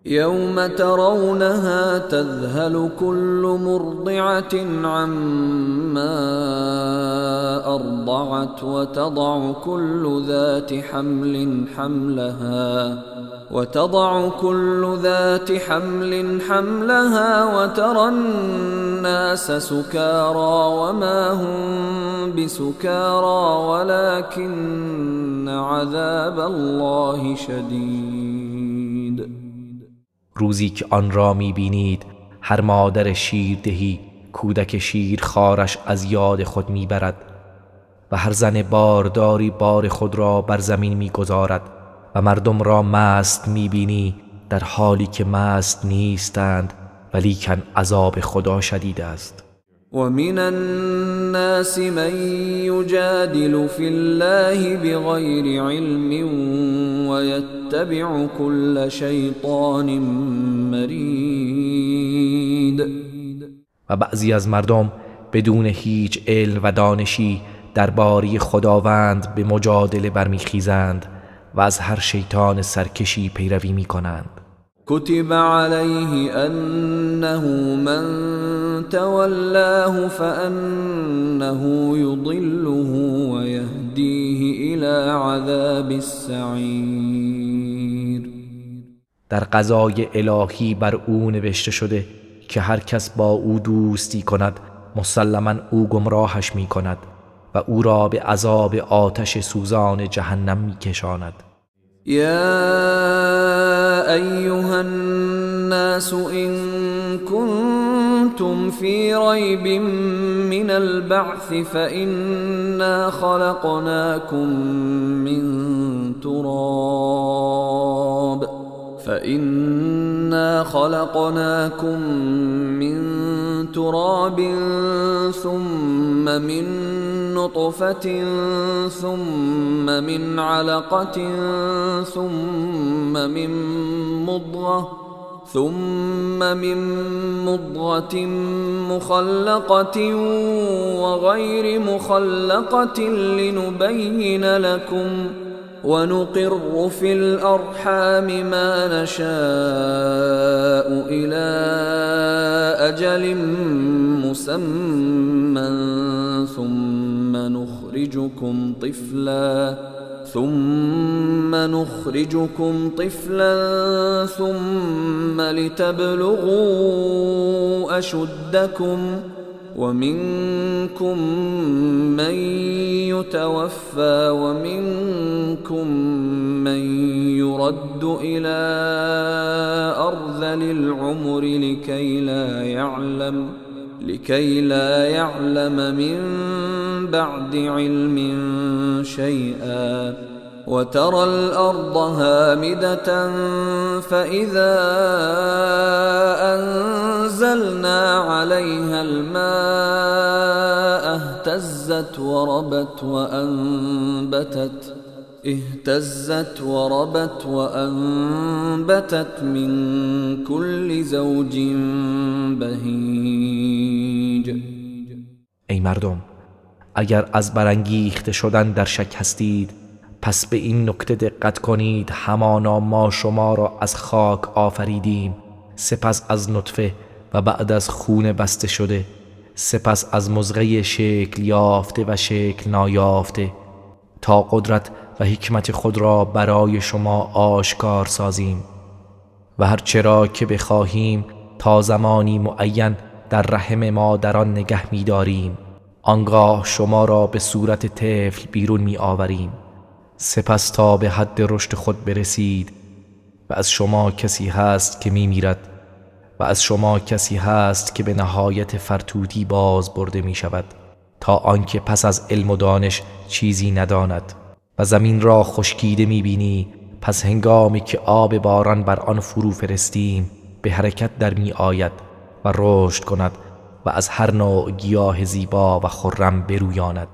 A: یوم ترونها تذهل كل مرضعة عما ارضعت وتضع كل ذات حمل حملها وترى الناس سكارى وما هم بسكارى ولكن عذاب الله شدید.
B: روزی که آن را می‌بینید هر مادر شیردهی کودک شیرخوارش از یاد خود می‌برد و هر زن بارداری بار خود را بر زمین میگذارد و مردم را مست میبینی در حالی که مست نیستند، ولیکن عذاب خدا شدید است.
A: ومن الناس من يجادل في الله بغير علم ويتبع كل شيطان مرید.
B: و بعضی از مردم بدون هیچ علم و دانشی درباره خداوند به مجادله برمیخیزند و از هر شیطان سرکشی پیروی میکنند.
A: كتب عليه أنه من تولاه فأنه يضله ويهديه إلى عذاب السعير.
B: در قضای الهی بر او نوشته شده که هر کس با او دوستی کند مسلما او گمراهش می کند و او را به عذاب آتش سوزان جهنم می کشاند.
A: يا أيها الناس إن كنتم في ريب من البعث فإنا خلقناكم من تراب ثم من نطفة ثم من علقة ثم من مضغة مخلقة وغير مخلقة لنبين لكم ونقر في الأرحام ما نشاء إلى أجل مسمى ثم نخرجكم طفلا ثم لتبلغوا أشدكم ومنكم من يتوفى ومنكم من يرد إلى أرذل العمر لكي لا يعلم من بعد علم شيئا وترى الأرض هامدة فإذا أنزلنا عليها الماء اهتزت وربت وأنبتت من كل زوج بهیج.
B: ای مردم، اگر از برانگیخته شدن در شک هستید پس به این نکته دقت کنید، همانا ما شما را از خاک آفریدیم، سپس از نطفه و بعد از خون بسته شده، سپس از مضغه شکل یافته و شکل نایافته، تا قدرت و حکمت خود را برای شما آشکار سازیم و هر چرا که بخواهیم تا زمانی معین در رحم مادران نگه می‌داریم. آنگاه شما را به صورت طفل بیرون می‌آوریم، سپس تا به حد رشد خود برسید و از شما کسی هست که میمیرد و از شما کسی هست که به نهایت فرتوتی باز برده می شود، تا آنکه پس از علم و دانش چیزی نداند. و زمین را خشکیده می بینی، پس هنگامی که آب باران بر آن فرو فرستیم به حرکت در می آید و رشد کند و از هر نوع گیاه زیبا و خرم برویاند.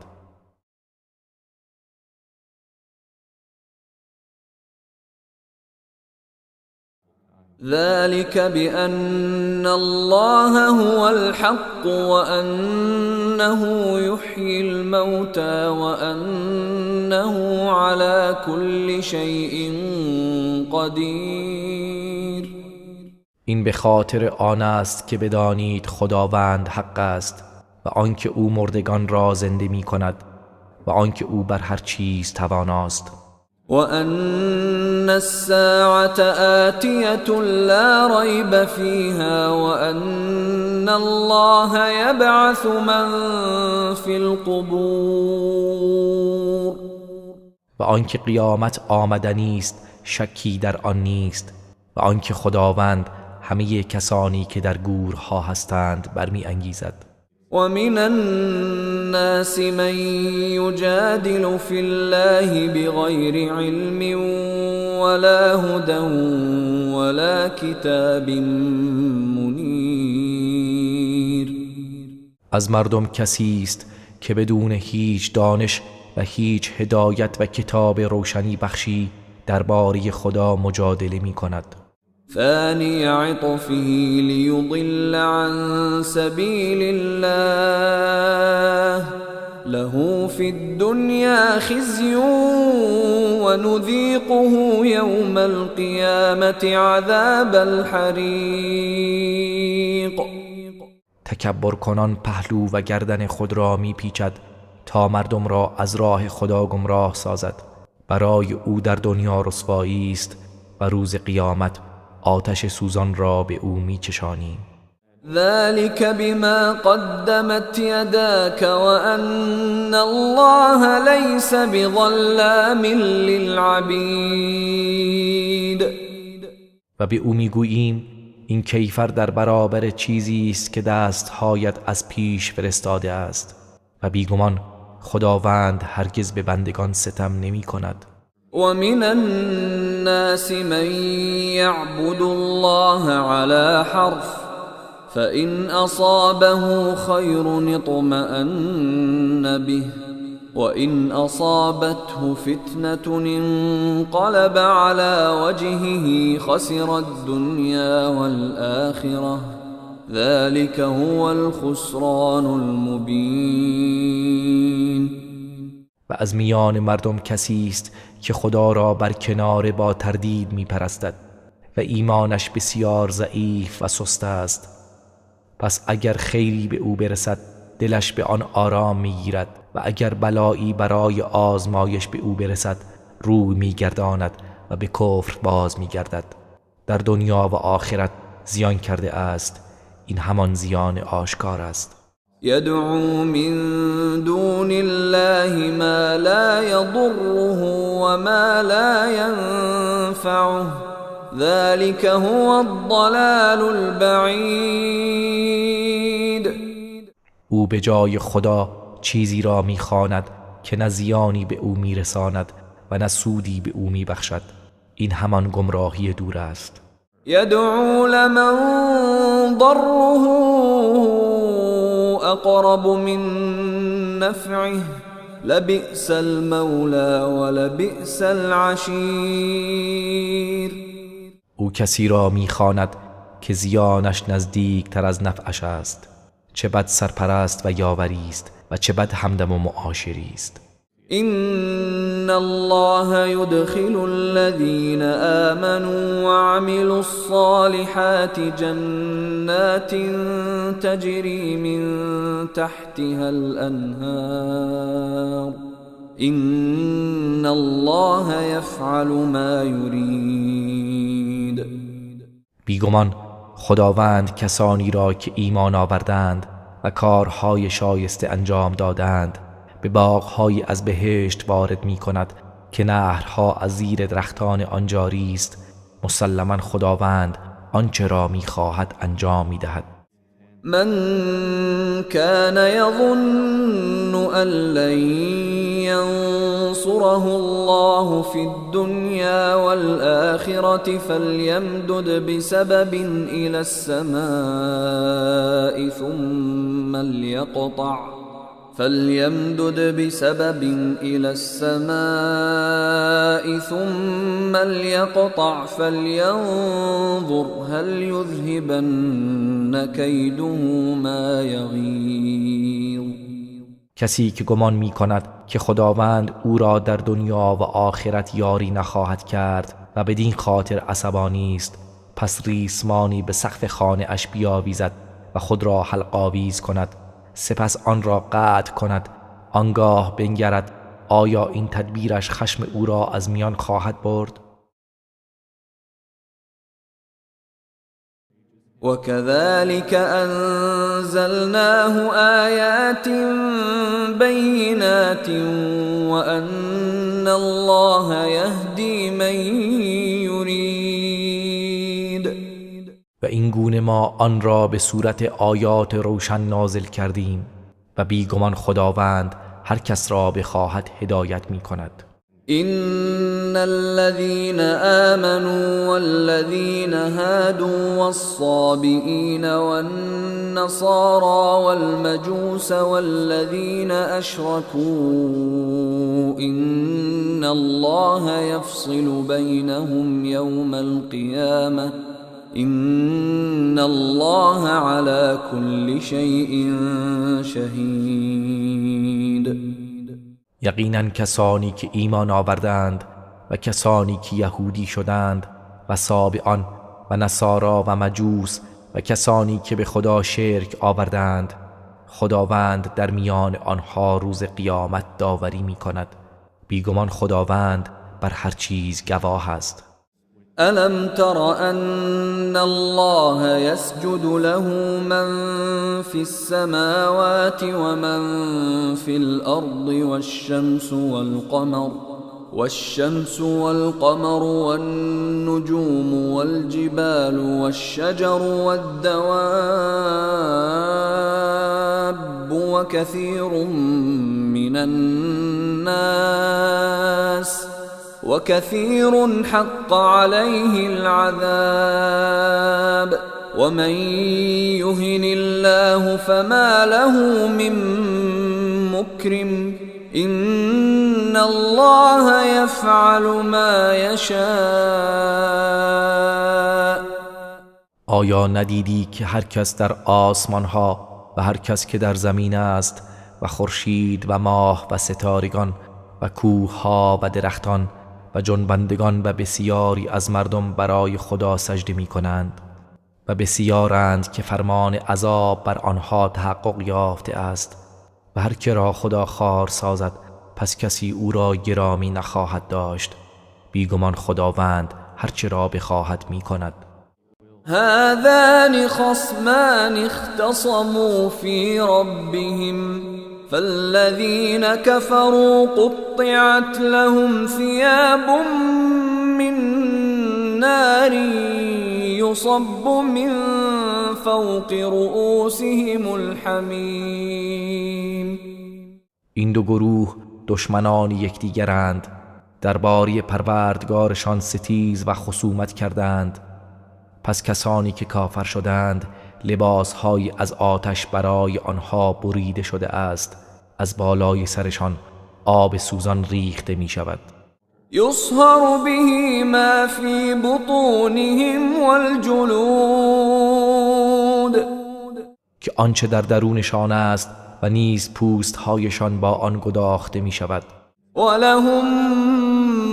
A: ذلك بأن الله هو الحق وأنه يحيي الموتى وأنه على كل شيء قدیر.
B: این به خاطر آن است که بدانید خداوند حق است و آنکه او مردگان را زنده می کند و آنکه او بر هر چیز تواناست.
A: وأن الساعة آتية لا ريب فيها وأن الله يبعث من في القبور.
B: و آنکه قیامت آمدنی است شکی در آن نیست و آنکه خداوند همه کسانی که در گورها هستند برمی انگیزد.
A: ومن الناس الناس من يجادل في الله بغير علم ولا هدى ولا كتاب منیر.
B: از مردم کسی است که بدون هیچ دانش و هیچ هدایت و کتاب روشنی بخشی درباره خدا مجادله می کند.
A: ثانی عطفه لیضل عن سبیل الله له فی الدنیا خزی ونذیقه یوم القیامة عذاب الحریق.
B: تکبر کنان پهلو و گردن خود را میپیچد تا مردم را از راه خدا گمراه سازد. برای او در دنیا رسوایی است و روز قیامت آتش سوزان را به او میچشانیم.
A: ذلك بما قدمت يداك وأن الله ليس بظلام للعبید.
B: و به او میگوییم این کیفر در برابر چیزی است که دستهایت از پیش فرستاده است و بیگمان خداوند هرگز به بندگان ستم نمی کند.
A: ومن الناس من يعبد الله على حرف فإن أصابه خير اطمأن به وإن أصابته فتنة انقلب على وجهه خسر الدنيا والآخرة ذلك هو الخسران المبين.
B: و از میان مردم کسی است که خدا را بر کنار با تردید میپرستد و ایمانش بسیار ضعیف و سست است. پس اگر خیری به او برسد دلش به آن آرام میگیرد و اگر بلایی برای آزمایش به او برسد روی میگرداند و به کفر باز میگردد. در دنیا و آخرت زیان کرده است. این همان زیان آشکار است.
A: یدعو من دون الله ما لا یضره و ما لا ینفعه ذلك هو الضلال البعید.
B: او به جای خدا چیزی را میخواند که نه زیانی به او میرساند و نه سودی به او میبخشد. این همان گمراهی دور است.
A: یدعو لمن ضره اقرب من نفعه لبئس المولی ولبئس العشیر.
B: او کسی را میخواند که زیانش نزدیک تر از نفعش است. چه بد سرپرست و یاوری است و چه بد همدم و معاشری است.
A: إن الله يدخل الذين آمنوا وعملوا الصالحات جنات تجري من تحتها الأنهار إن الله يفعل ما يريد.
B: بیگمان خداوند کسانی را که ایمان آوردند و کارهای شایسته انجام دادند به باغ‌های از بهشت وارد می‌کند که نهرها از زیر درختان آن جاری است. مسلماً خداوند آنچه را می‌خواهد انجام می‌دهد.
A: من كان يظن أن لن ينصره الله في الدنيا والآخرة فليمدد بسبب إلى السماء ثم ليقطع فليمدد بسبب إلى السماء ثم ليقطع فلينظر هل يذهبن كيده ما يغيظ.
B: کسی که گمان می کند که خداوند او را در دنیا و آخرت یاری نخواهد کرد و بدین خاطر عصبانی است، پس ریسمانی به سقف خانه اش بیاویزد و خود را حلق‌آویز کند، سپس آن را قطع کند، آنگاه بنگرد آیا این تدبیرش خشم او را از میان خواهد برد؟
A: وكذلك أنزلناه آيات بينات وأن الله يهدي من يريد.
B: و این گونه ما آن را به صورت آیات روشن نازل کردیم و و بیگمان خداوند هر کس را بخواهد هدایت می کند.
A: إن الذين آمنوا والذين هادوا والصابئين والنصارى والمجوس والذين أشركوا إن الله يفصل بينهم يوم القيامة إن الله على كل شيء شهيد.
B: یقینا کسانی که ایمان آوردند و کسانی که یهودی شدند و صابئان و نصارا و مجوس و کسانی که به خدا شرک آوردند، خداوند در میان آنها روز قیامت داوری می کند. بیگمان خداوند بر هر چیز گواه است.
A: ألم تر أن الله يسجد له من في السماوات ومن في الأرض والشمس والقمر والنجوم والجبال والشجر والدواب وكثير من الناس وكثير حق عليه العذاب ومن يهن الله فما له من مكرم إن الله يفعل ما يشاء.
B: آیا ندیدی که هر کس در آسمان ها و هر کس که در زمین است و خورشید و ماه و ستارگان و کوه ها و درختان و جنبندگان و بسیاری از مردم برای خدا سجده می کنند و بسیارند که فرمان عذاب بر آنها تحقق یافته است و هر که را خدا خوار سازد پس کسی او را گرامی نخواهد داشت. بیگمان خداوند هر چه را بخواهد می کند.
A: هذان خصمان اختصموا فی ربهم فالذين كفروا قطعت لهم ثياب من نار يصب من فوق رؤوسهم الحمیم.
B: این دو گروه دشمنان یکدیگرند، درباره پروردگارشان ستیز و خصومت کردند. پس کسانی که کافر شدند لباسهایی از آتش برای آنها بریده شده است، از بالای سرشان آب سوزان ریخته می شود.
A: یصهر به ما فی بطونهم والجلود،
B: که آنچه در درونشان است و نیز پوستهایشان با آن گداخته می شود.
A: ولهم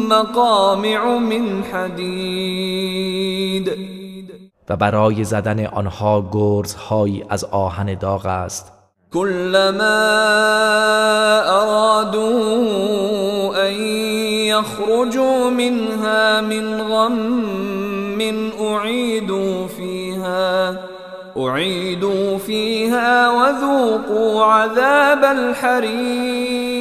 A: مقامع من حدید،
B: و برای زدن آنها گرزهایی از آهن داغ است.
A: كلما أرادوا أن يخرجوا منها من غم أعيدوا فيها وذوقوا عذاب الحريق.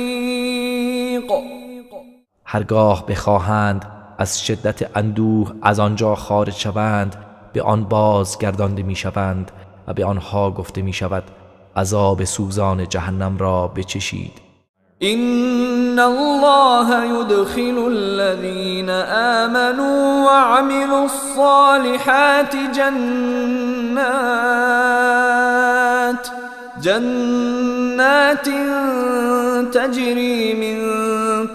B: هرگاه بخواهند از شدت اندوه از آنجا خارج شوند به آن بازگردانده میشوند و به آنها گفته میشود عذاب سوزان جهنم را بچشید.
A: إن الله يدخل الذين آمنوا وعملوا الصالحات جنات تجري من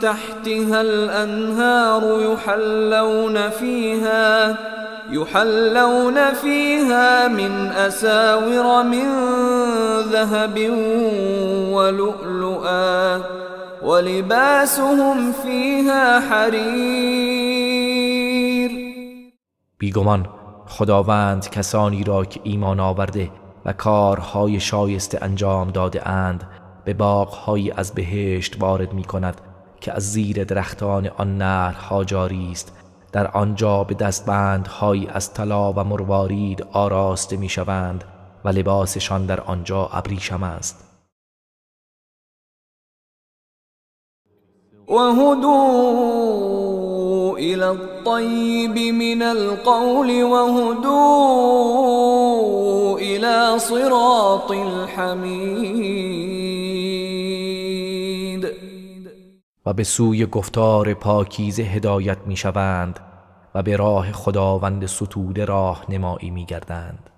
A: تحتها الأنهار يحلون فيها من أساور من ذهب ولؤلؤا ولباسهم فيها حرير.
B: بیگمان خداوند کسانی را که ایمان آورده و کارهای شایسته انجام داده اند به باغ‌های از بهشت وارد می کند که از زیر درختان آن نهرها جاری است. در آنجا به دستبندهایی از طلا و مروارید آراسته می شوند و لباسشان در آنجا ابریشم است.
A: وهدوا إلى الطيب من القول وهدوا إلى صراط الحمید.
B: و به سوی گفتار پاکیزه هدایت میشوند و به راه خداوند ستوده راه نمایی میگردند.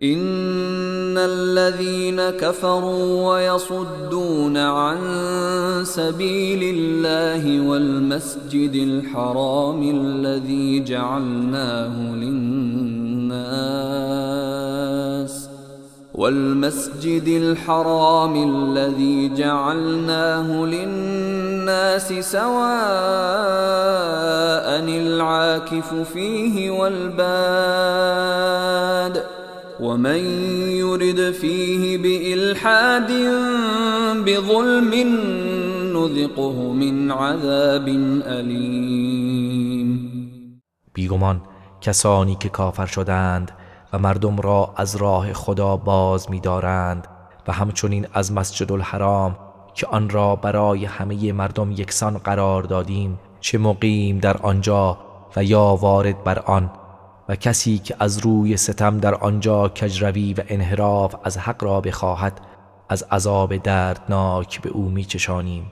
A: إن الذين كفروا ويصدون عن سبيل الله والمسجد الحرام الذي جعلناه للناس والمسجد الحرام الذي جعلناه للناس سواء العاكف فيه والباد ومن يرد فيه بإلحاد بظلم نذقه من عذاب أليم.
B: بیگمان کسانی که کافر شدند و مردم را از راه خدا باز می‌دارند و همچنین از مسجد الحرام که آن را برای همه مردم یکسان قرار دادیم، چه مقیم در آنجا و یا وارد بر آن، و کسی که از روی ستم در آنجا کجروی و انحراف از حق را بخواهد، از عذاب دردناک به او میچشانیم.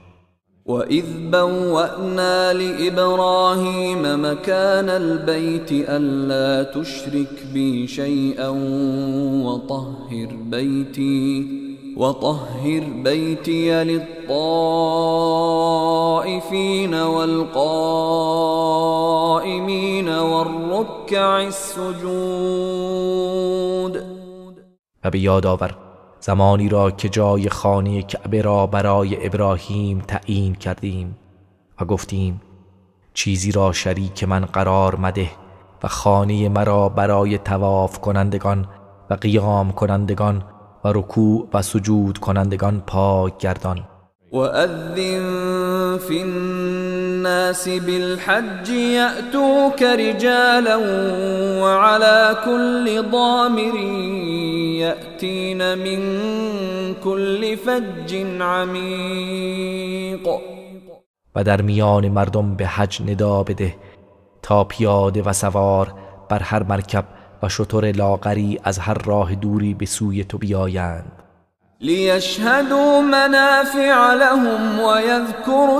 A: وَإِذْ بَوَّأْنَا لِإِبْرَاهِيمَ مَكَانَ الْبَيْتِ أَلَّا تُشْرِكْ بِي شَيْئًا وَطَهِّرْ بَيْتِيَ لِلطَّائِفِينَ وَالْقَائِمِينَ وَالرُّكَّعِ السُّجُودِ.
B: و به یاد آور زمانی را که جای خانه کعبه را برای ابراهیم تعیین کردیم و گفتیم چیزی را شریک من قرار مده و خانه مرا برای طواف کنندگان و قیام کنندگان و رکوع و سجود کنندگان پاک گردان.
A: وأذن في الناس بالحج يأتوك رجالا وعلى كل ضامر يأتين من كل فج عميق.
B: و در میان مردم به حج ندا بده تا پیاده و سوار بر هر مرکب و شتر لاغری از هر راه دوری به سوی تو بیایند.
A: ليشهدوا منافع لهم ويذكروا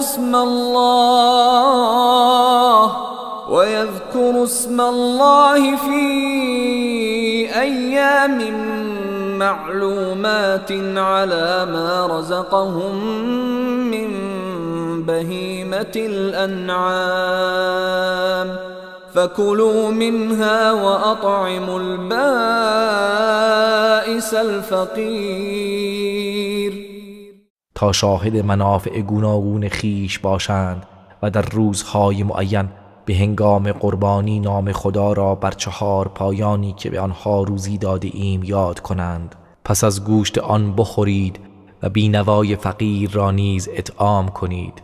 A: اسم الله في أيام معلومات على ما رزقهم من بهيمة الأنعام فكلوا منها وأطعموا البائس الفقير.
B: تا شاهد منافع گوناگون خیش باشند و در روزهای معین به هنگام قربانی نام خدا را بر چهار پایانی که به آنها روزی داده ایم یاد کنند. پس از گوشت آن بخورید و بینوای فقیر را نیز اطعام کنید.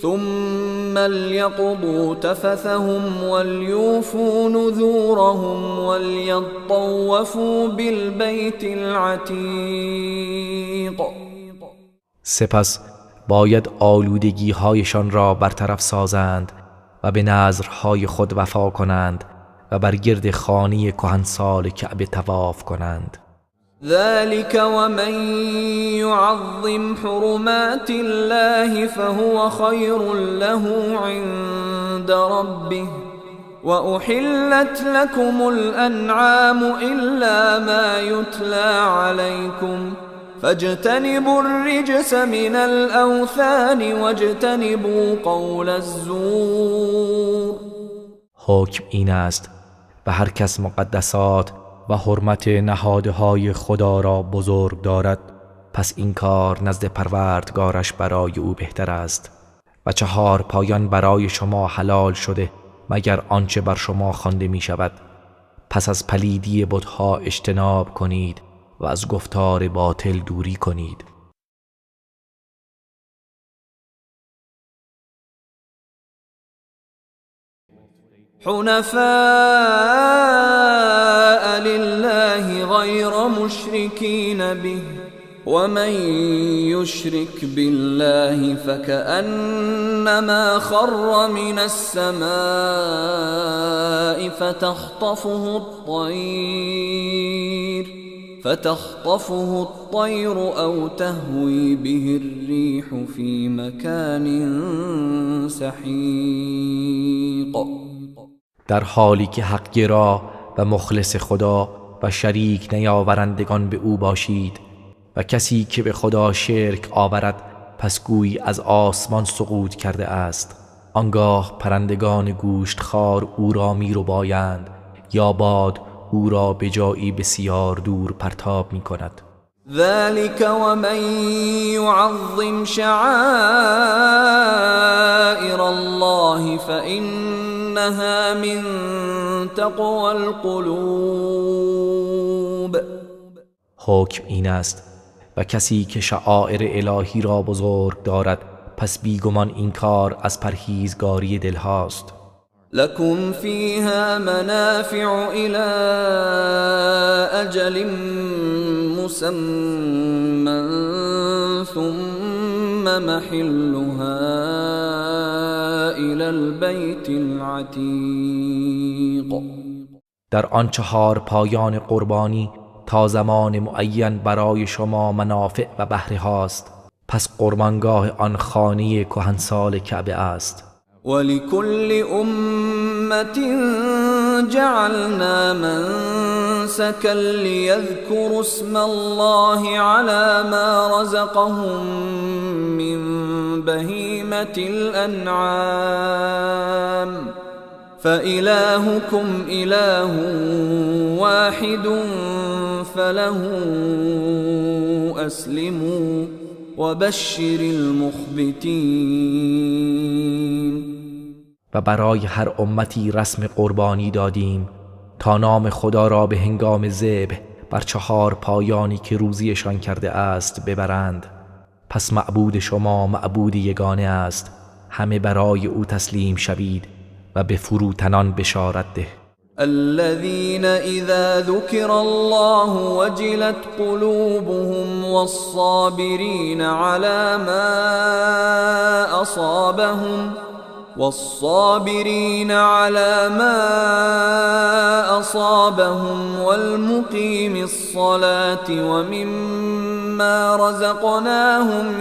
A: ثم ليقضوا تفثهم وليوفوا نذورهم وليطوفوا بالبيت العتيق.
B: سپس باید آلودگی هایشان را برطرف سازند و به نذرهای خود وفا کنند و بر گرد خانه کهنسال کعبه طواف کنند.
A: ذلك ومن يعظم حرمات الله فهو خير له عند ربه وأحلت لكم الأنعام إلا ما يتلى عليكم فاجتنبوا الرجس من الأوثان واجتنبوا قول الزور.
B: حکم این است و هر کس مقدسات و حرمت نهادهای خدا را بزرگ دارد، پس این کار نزد پروردگارش برای او بهتر است. و چهار پایان برای شما حلال شده مگر آنچه بر شما خوانده می شود. پس از پلیدی بتها اجتناب کنید و از گفتار باطل دوری کنید.
A: حنفاء لله غير مشركين به ومن يشرك بالله فكأنما خر من السماء فتخطفه الطير فتخطفه الطير أو تهوي به الريح في مكان سحیق.
B: در حالی که حقگرا و مخلص خدا و شریک نیاورندگان به او باشید و کسی که به خدا شرک آورد پس گویی از آسمان سقوط کرده است. آنگاه پرندگان گوشتخوار او را میربایند یا باد او را به جایی بسیار دور پرتاب می کند.
A: ذلك ومن يعظم شعائر الله فإنها من تقوى القلوب.
B: حکم این است و کسی که شعائر الهی را بزرگ دارد پس بیگمان این کار از پرهیزگاری دلهاست.
A: لكم فيها منافع إلى أجل مسمى ثم محلها إلى البيت العتيق.
B: در آن چهار پایان قربانی تا زمان معین برای شما منافع و بهره هاست، پس قربانگاه آن خانه کهنسال کعبه است.
A: ولكل أمة جعلنا منسكا ليذكروا اسم الله على ما رزقهم من بهيمة الأنعام فإلهكم إله واحد فله أسلموا وبشر المخبتين.
B: و برای هر امتی رسم قربانی دادیم تا نام خدا را به هنگام ذبح بر چهار پایانی که روزیشان کرده است ببرند. پس معبود شما معبود یگانه است، همه برای او تسلیم شوید و به فروتنان بشارت ده.
A: الذين إذا ذكر الله وجلت قلوبهم والصابرين على ما أصابهم والمقيم الصلاة ومما رزقناهم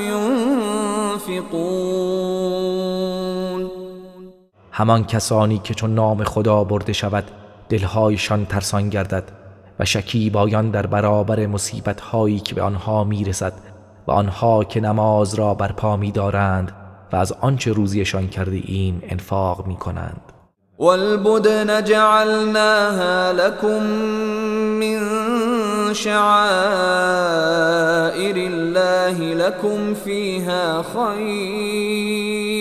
A: ينفقون.
B: همان کسانی که چون نام خدا برده شود دلهایشان ترسان گردد و شکیبایان در برابر مصیبت‌هایی که به آنها میرسد و آنها که نماز را برپا می‌دارند و از آنچه روزیشان کرده ایم انفاق می‌کنند.
A: والبدن جعلناها لكم من شعائر الله لكم فيها خير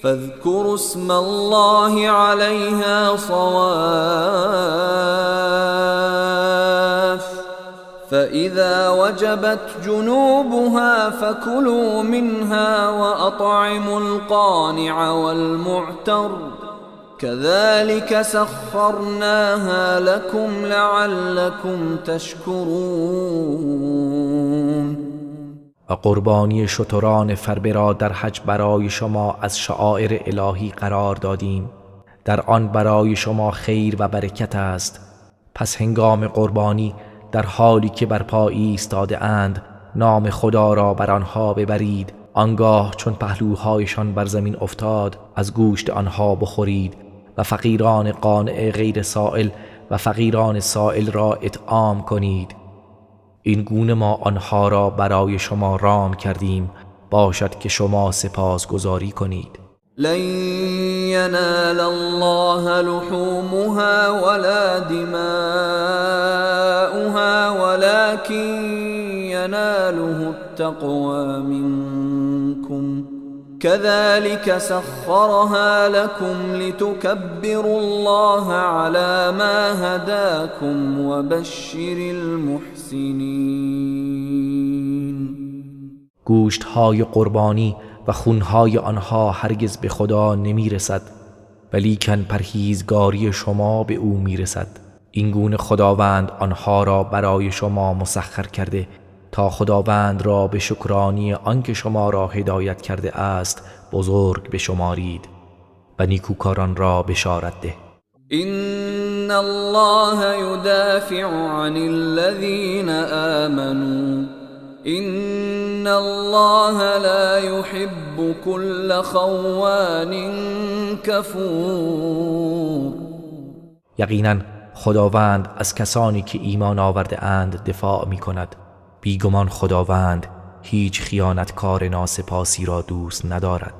A: فاذكروا اسم الله عليها صواف فإذا وجبت جنوبها فكلوا منها وأطعموا القانع والمعتر كذلك سخرناها لكم لعلكم تشكرون.
B: و قربانی شتران فربه را در حج برای شما از شعائر الهی قرار دادیم، در آن برای شما خیر و برکت است. پس هنگام قربانی در حالی که بر پا ایستاده اند نام خدا را بر آنها ببرید، آنگاه چون پهلوهایشان بر زمین افتاد از گوشت آنها بخورید و فقیران قانع غیر سائل و فقیران سائل را اطعام کنید. این گونه ما آنها را برای شما رام کردیم، باشد که شما سپاسگزاری کنید.
A: لن ینال الله لحومها ولا دماؤها ولكن یناله التقوى منكم كذلك سخرها لكم لتكبروا الله على ما هداكم وبشر المحسنين.
B: گوشت های قربانی و خونهای آنها هرگز به خدا نمی رسد، ولیکن پرهیزگاری شما به او می رسد. این گونه خداوند آنها را برای شما مسخر کرده تا خداوند را به شکرانی آنکه شما را هدایت کرده است بزرگ بشمارید و نیکوکاران را بشارت ده.
A: إن الله يدافع عن الذين آمنوا إن الله لا يحب كل خوان كفور.
B: یقینا خداوند از کسانی که ایمان آورده اند دفاع می کند. بیگمان خداوند هیچ خیانتکار ناسپاسی را دوست ندارد.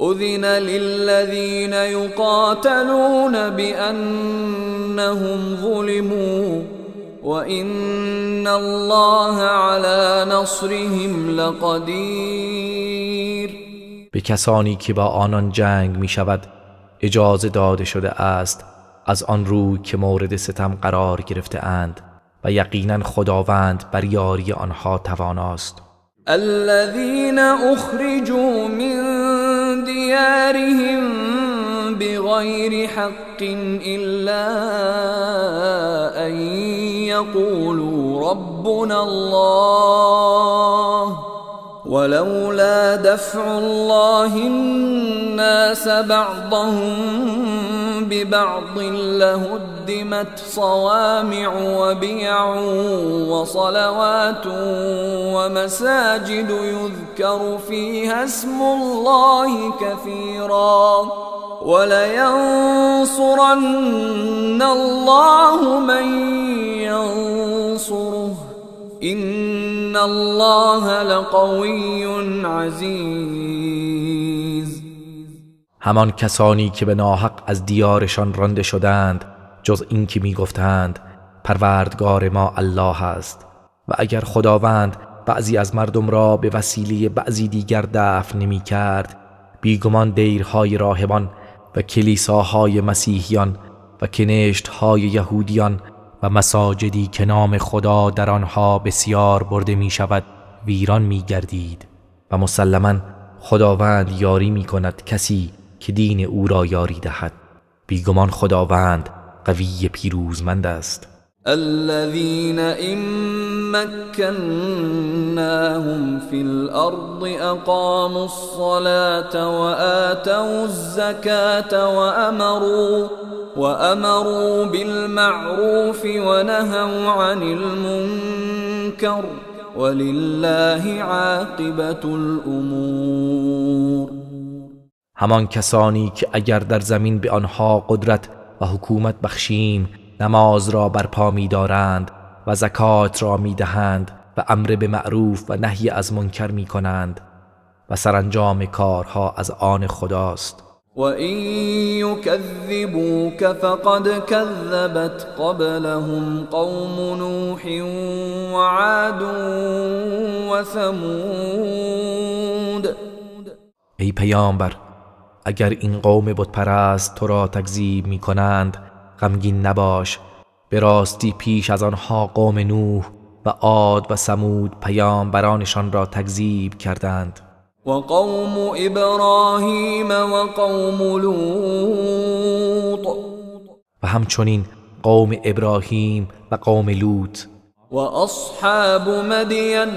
A: أذن للذين يقاتلون بأنهم ظلموا وإن الله على نصرهم لقدیر.
B: به کسانی که با آنان جنگ می شود اجازه داده شده است از آن روی که مورد ستم قرار گرفته اند و یقینا خداوند بر یاری آنها تواناست.
A: الذين أخرجوا من ديارهم بغير حق إلا أن يقولوا ربنا الله ولولا دفع الله الناس بعضهم ببعض لهدمت صوامع وبيع وصلوات ومساجد يذكر فيها اسم الله كثيرا ولينصرن الله من ينصره إن الله لقوي عزیز.
B: همان کسانی که به ناحق از دیارشان رانده شدند جز این که می گفتند پروردگار ما الله است، و اگر خداوند بعضی از مردم را به وسیله بعضی دیگر دفع نمی کرد بیگمان دیرهای راهبان و کلیساهای مسیحیان و کنشتهای یهودیان و مساجدی که نام خدا در آنها بسیار برده می شود ویران می گردید و مسلما خداوند یاری می کند کسی که دین او را یاری دهد. بیگمان خداوند قوی پیروزمند است.
A: الذين إن مكناهم في الأرض أقاموا الصلاة وآتوا الزكاة وأمروا بالمعروف ونهوا عن المنكر ولله عاقبة الأمور.
B: همان کسانی که اگر در زمین به آنها قدرت و حکومت بخشیم نماز را برپا می‌دارند و زکات را می‌دهند و امر به معروف و نهی از منکر می‌کنند و سرانجام کارها از آن خداست.
A: و این یکذبوک فقد کذبت قبلهم قوم نوح وعاد و ثمود.
B: ای پیامبر، اگر این قوم بت پرست تو را تکذیب می‌کنند غمگین نباش، به راستی پیش از آنها قوم نوح و عاد و ثمود پیامبرانشان را تکذیب کردند.
A: و قوم ابراهیم و قوم لوط،
B: و همچنین قوم ابراهیم و قوم لوط.
A: و اصحاب مدین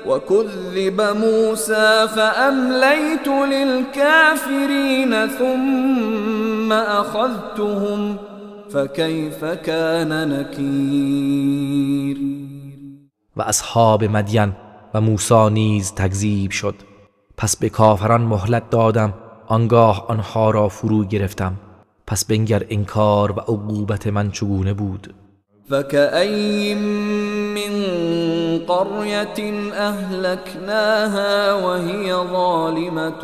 A: و کذب موسی فاملیت للکافرین ثم اخذتهم فکیف کان نکیر.
B: و اصحاب مدین و موسی نیز تکذیب شد، پس به کافران مهلت دادم، آنگاه آنها را فرو گرفتم، پس بنگر انکار و عقوبت من چگونه بود.
A: فکأی من قرية أهلكناها وهي ظالمة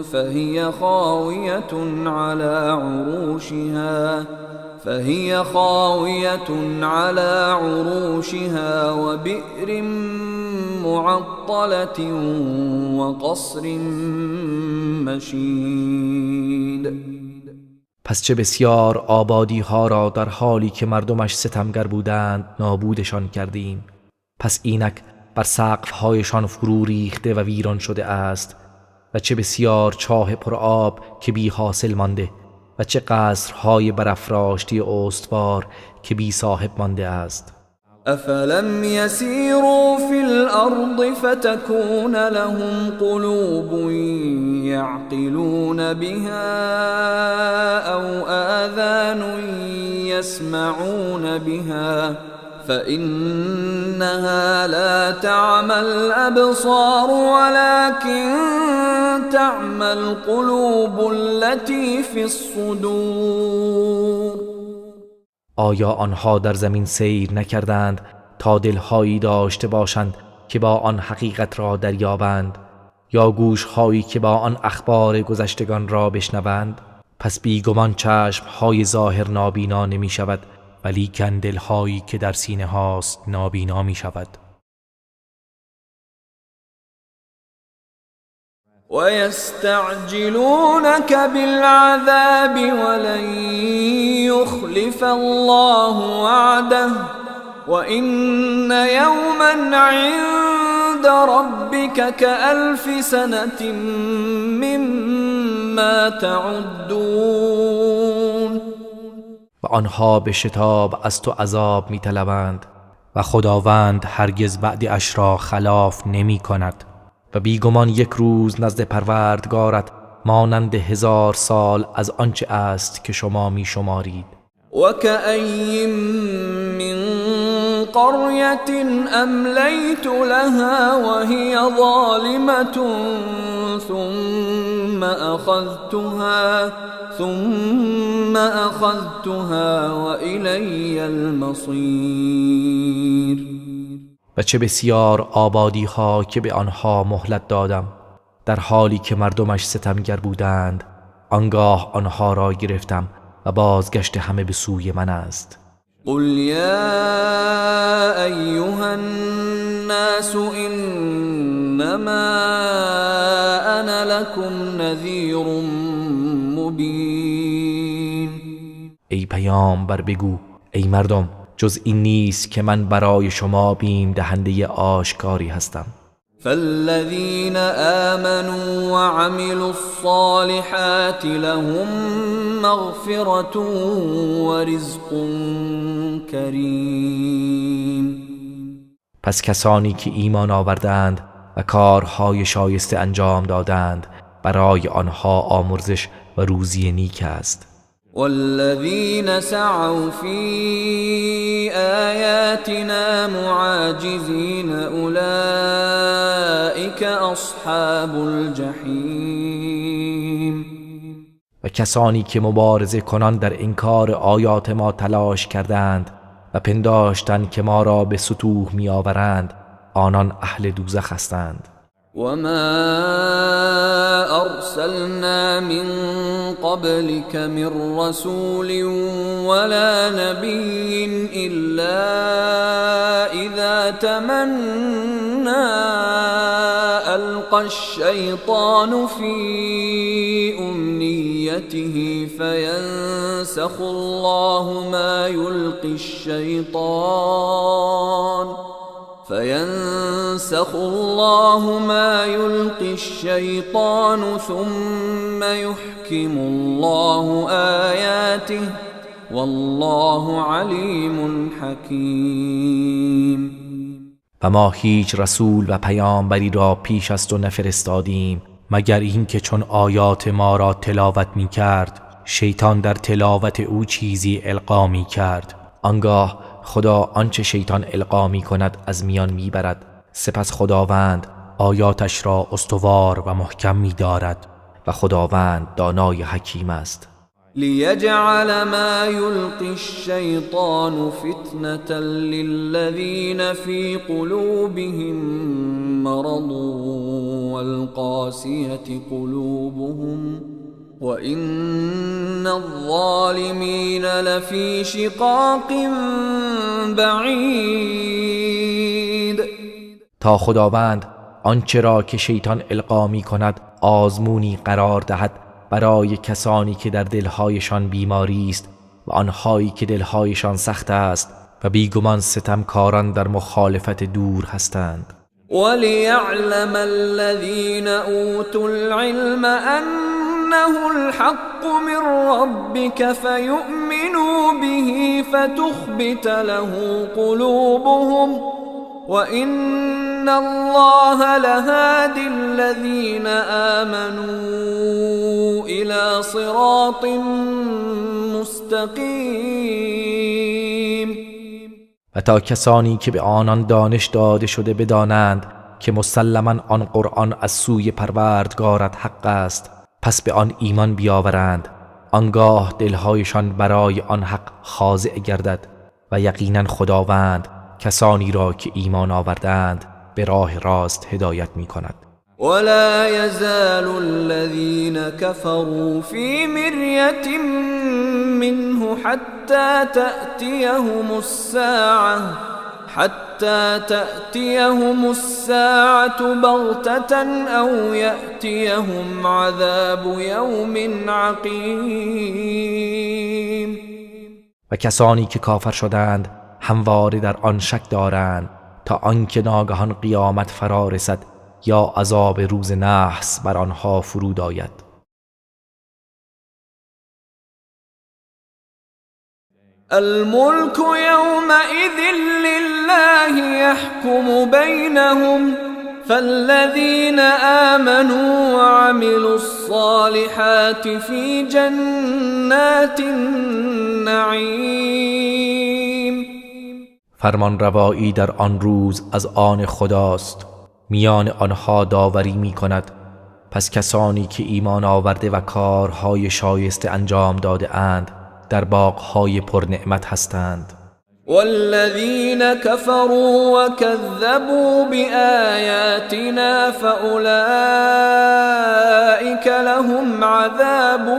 A: فهي خاوية على عروشها وبئر معطلة وقصر مشید.
B: پس چه بسیار آبادی ها را در حالی که مردمش ستمگر بودند نابودشان کردیم، پس اینک بر سقف هایشان فرو ریخته و ویران شده است، و چه بسیار چاه پر آب که بی حاصل مانده، و چه قصرهای برافراشته استوار که بی صاحب مانده است.
A: افلم يسيروا في الارض فتكون لهم قلوب يعقلون بها او آذان يسمعون بها فإنها لا تعمى الأبصار ولكن تعمى القلوب التي في الصدور.
B: آیا آنها در زمین سیر نکردند تا دلهایی داشته باشند که با آن حقیقت را دریابند، یا گوشهایی که با آن اخبار گذشتگان را بشنوند؟ پس بیگمان چشمهای ظاهر نابینا نمی شود، ولیکن دلهایی که در سینه هاست نابینا می شود.
A: ويستعجلونك بالعذاب ولن يخلف الله وعده وإن يوما عند ربك كألف سنة مما تعدون.
B: و آنها به شتاب از تو عذاب می طلبند و خداوند هرگز وعده اش را خلاف نمی کند. و بیگمان یک روز نزد پروردگارت مانند 1000 سال از آنچه است که شما می شمارید.
A: وكأي من قرية أمليت لها وهي ظالمة ثم أخذتها وإلي المصير.
B: و چه بسیار آبادی ها که به آنها مهلت دادم در حالی که مردمش ستمگر بودند، آنگاه آنها را گرفتم و بازگشت همه به سوی من است.
A: قل یا ایها الناس انما انا لكم نذیر مبین.
B: ای پیامبر بگو ای مردم، جز این نیست که من برای شما بیم دهنده آشکاری هستم.
A: فالذین آمنوا وعملوا الصالحات لهم مغفرة ورزق کریم.
B: پس کسانی که ایمان آوردند و کارهای شایسته انجام دادند، برای آنها آمرزش و روزی نیک است.
A: والذین سعوا فی آیاتنا معاجزین اولئک اصحاب الجحیم.
B: و کسانی که مبارزه کنان در انکار آیات ما تلاش کردند و پنداشتند که ما را به ستوه می آورند، آنان اهل دوزخ هستند.
A: وما أرسلنا من قبلك من رسول ولا نبي إلا إذا تمنى ألقى الشيطان في أمنيته فينسخ الله ما يلقي الشيطان ثم يحكم الله آياته والله عليم حكيم.
B: و ما هیچ رسول و پیامبری را پیش از تو نفرستادیم مگر اینکه چون آیات ما را تلاوت می کرد، شیطان در تلاوت او چیزی القا می کرد. آنگاه خدا آنچه شیطان القا می کند از میان می برد. سپس خداوند آیاتش را استوار و محکم می دارد و خداوند دانای حکیم است.
A: لیجعل ما یلقی الشیطان فتنة للذین فی قلوبهم مرض والقاسیة قلوبهم وَإِنَّ الظَّالِمِينَ لَفِي شِقَاقٍ بَعِيدٍ.
B: تا خداوند آنچه را که شیطان القا می کند آزمونی قرار دهد برای کسانی که در دلهایشان بیماری است و آنهایی که دلهایشان سخت است و بیگمان ستمکاران در مخالفت دور هستند.
A: وَلِيَعْلَمَ الَّذِينَ أُوتُوا الْعِلْمَ أَنَّهُ أنه الحق من ربك فيؤمنوا به فتخبت له قلوبهم وإن الله لهادي الذين آمنوا إلى صراط مستقیم.
B: و تا کسانی که به آنان دانش داده شده بدانند که مسلما آن قرآن از سوی پروردگارت حق است، پس به آن ایمان بیاورند، آنگاه دلهایشان برای آن حق خاضع گردد و یقینا خداوند کسانی را که ایمان آوردند به راه راست هدایت می کند.
A: ولا يزال الذين كفروا في مرية منه حتى تأتيهم الساعة بغتة أو يأتيهم عذاب يوم عقيم.
B: و کسانی که کافر شدند همواره در آن شک دارند تا آنکه ناگهان قیامت فرا رسد یا عذاب روز نحس بر آنها فرود آید.
A: الملك يومئذ لله يحكم بينهم فالذين آمنوا وعملوا الصالحات في جنات النعيم.
B: فرمان روایی در آن روز از آن خداست، میان آنها داوری می کند. پس کسانی که ایمان آورده و کارهای شایسته انجام داده اند در باغهای پرنعمت هستند.
A: والذین كفروا وكذبوا بآیاتنا فأولئک لهم عذاب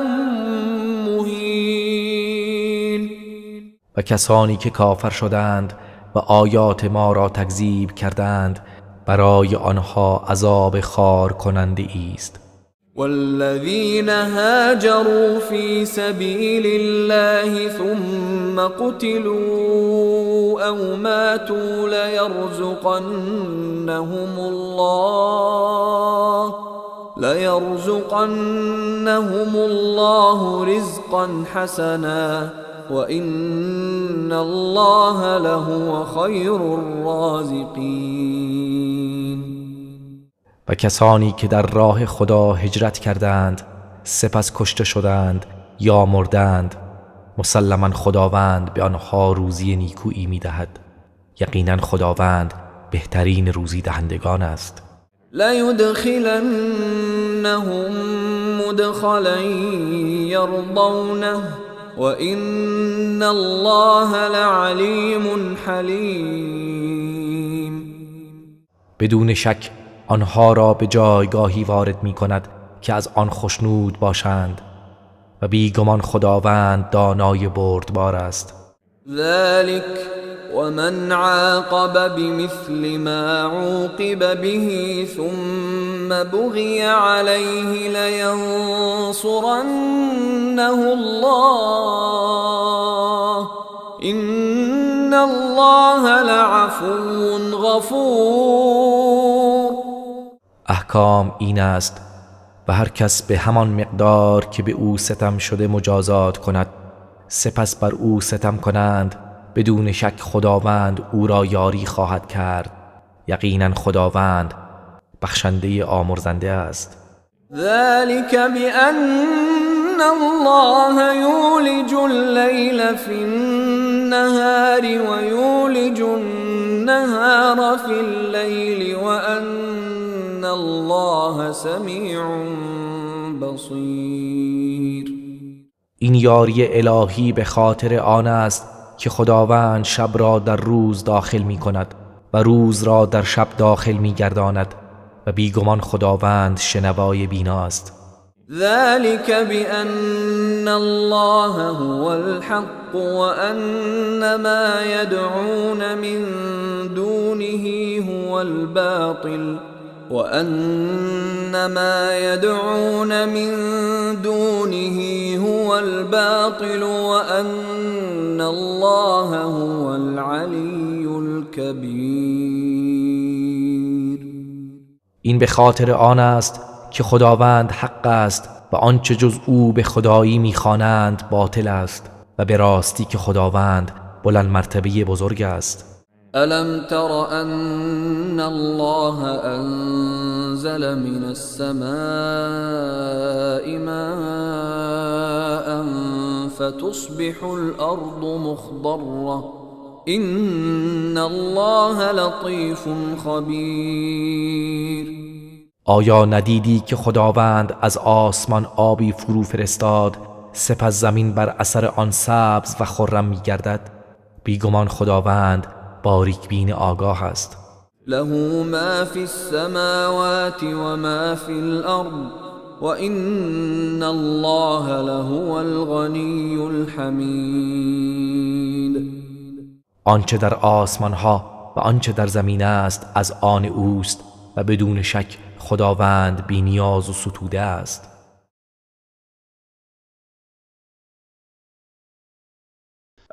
A: مهین.
B: و کسانی که کافر شدند و آیات ما را تکذیب کردند برای آنها عذاب خوار کننده است.
A: والذین هاجروا في سبیل الله ثم قتلوا او ماتوا ليرزقنهم الله رزقا حسنا وإن الله لهو خیر الرازقین.
B: و کسانی که در راه خدا هجرت کردند سپس کشته شدند یا مردند، مسلما خداوند به آنها روزی نیکویی میدهد. یقینا خداوند بهترین روزی دهندگان است.
A: لیدخلنهم مدخلا یرضونه وإن الله لعلیم حلیم.
B: بدون شک آنها را به جایگاهی وارد می کند که از آن خشنود باشند و بیگمان خداوند دانای بردبار است.
A: ذلك ومن عاقب بمثل ما عوقب به ثم بغي عليه لينصرنه الله إن الله لعفو غفور.
B: احکام این است و هر کس به همان مقدار که به او ستم شده مجازات کند، سپس بر او ستم کنند، بدون شک خداوند او را یاری خواهد کرد. یقینا خداوند بخشنده آمرزنده است.
A: ذلك بأن الله یولج اللیل فی النهار ویولج النهار فی اللیل وأن الله سمیع بصیر.
B: این یاری الهی به خاطر آن است که خداوند شب را در روز داخل می کند و روز را در شب داخل می گرداند و بیگمان خداوند شنوای بیناست.
A: ذلك بأن الله هو الحق وأن ما يدعون من دونه هو الباطل وأن ما يدعون من دونه هو الباطل وأن الله هو العلي الكبير.
B: این به خاطر آن است که خداوند حق است و آنچه جز او به خدایی میخوانند باطل است و به راستی که خداوند بلند مرتبه بزرگ است.
A: ألم تر أن الله أنزل من السماء ماء فتصبح الأرض مخضرة إن الله لطيف خبير.
B: آیا ندیدی که خداوند از آسمان آبی فرو فرستاد، سپس زمین بر اثر آن سبز و خرم می‌گردد؟ بیگمان خداوند باریک بین آگاه است.
A: له ما فی السماوات و ما فی الارض و ان الله لهو الغنی الحمید.
B: آنچه در آسمان ها و آنچه در زمین است از آن اوست و بدون شک خداوند بی نیاز و ستوده است.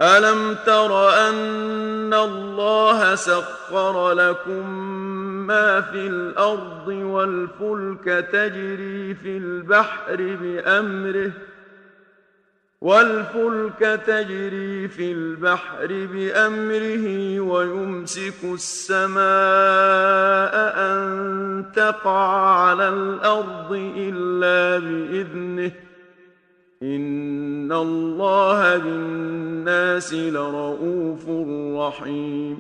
C: ألم تر أن الله سخر لكم ما في الأرض والفلك تجري في البحر بأمره ويمسك السماء أن تقع على الأرض إلا بإذنه إن الله بالناس لرؤوف رحیم.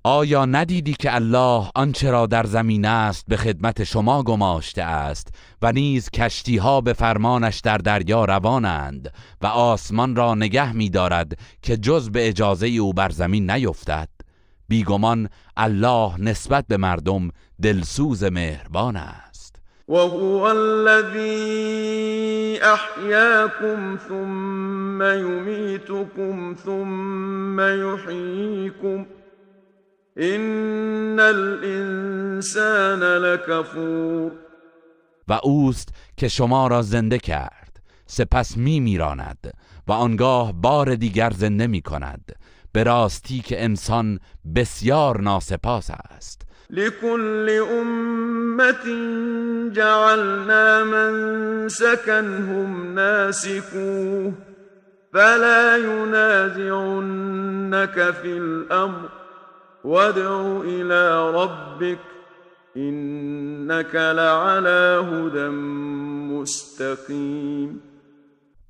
D: آیا ندیدی که الله آنچه را در زمین است به خدمت شما گماشته است و نیز کشتیها به فرمانش در دریا روانند و آسمان را نگه می‌دارد که جز به اجازه او بر زمین نیفتد؟ بیگمان الله نسبت به مردم دلسوز مهربان است.
C: وهو الذي أحياكم ثم يميتكم ثم يحييكم إن الإنسان لكفور.
D: و اوست که شما را زنده کرد، سپس می میراند و آنگاه بار دیگر زنده می کند. به راستی که انسان بسیار ناسپاس است.
C: لكل أمة جعلنا منسكا هم ناسكوه فلا ينازعنك في الأمر وادع إلى ربك إنك لعلى هدى مستقيم.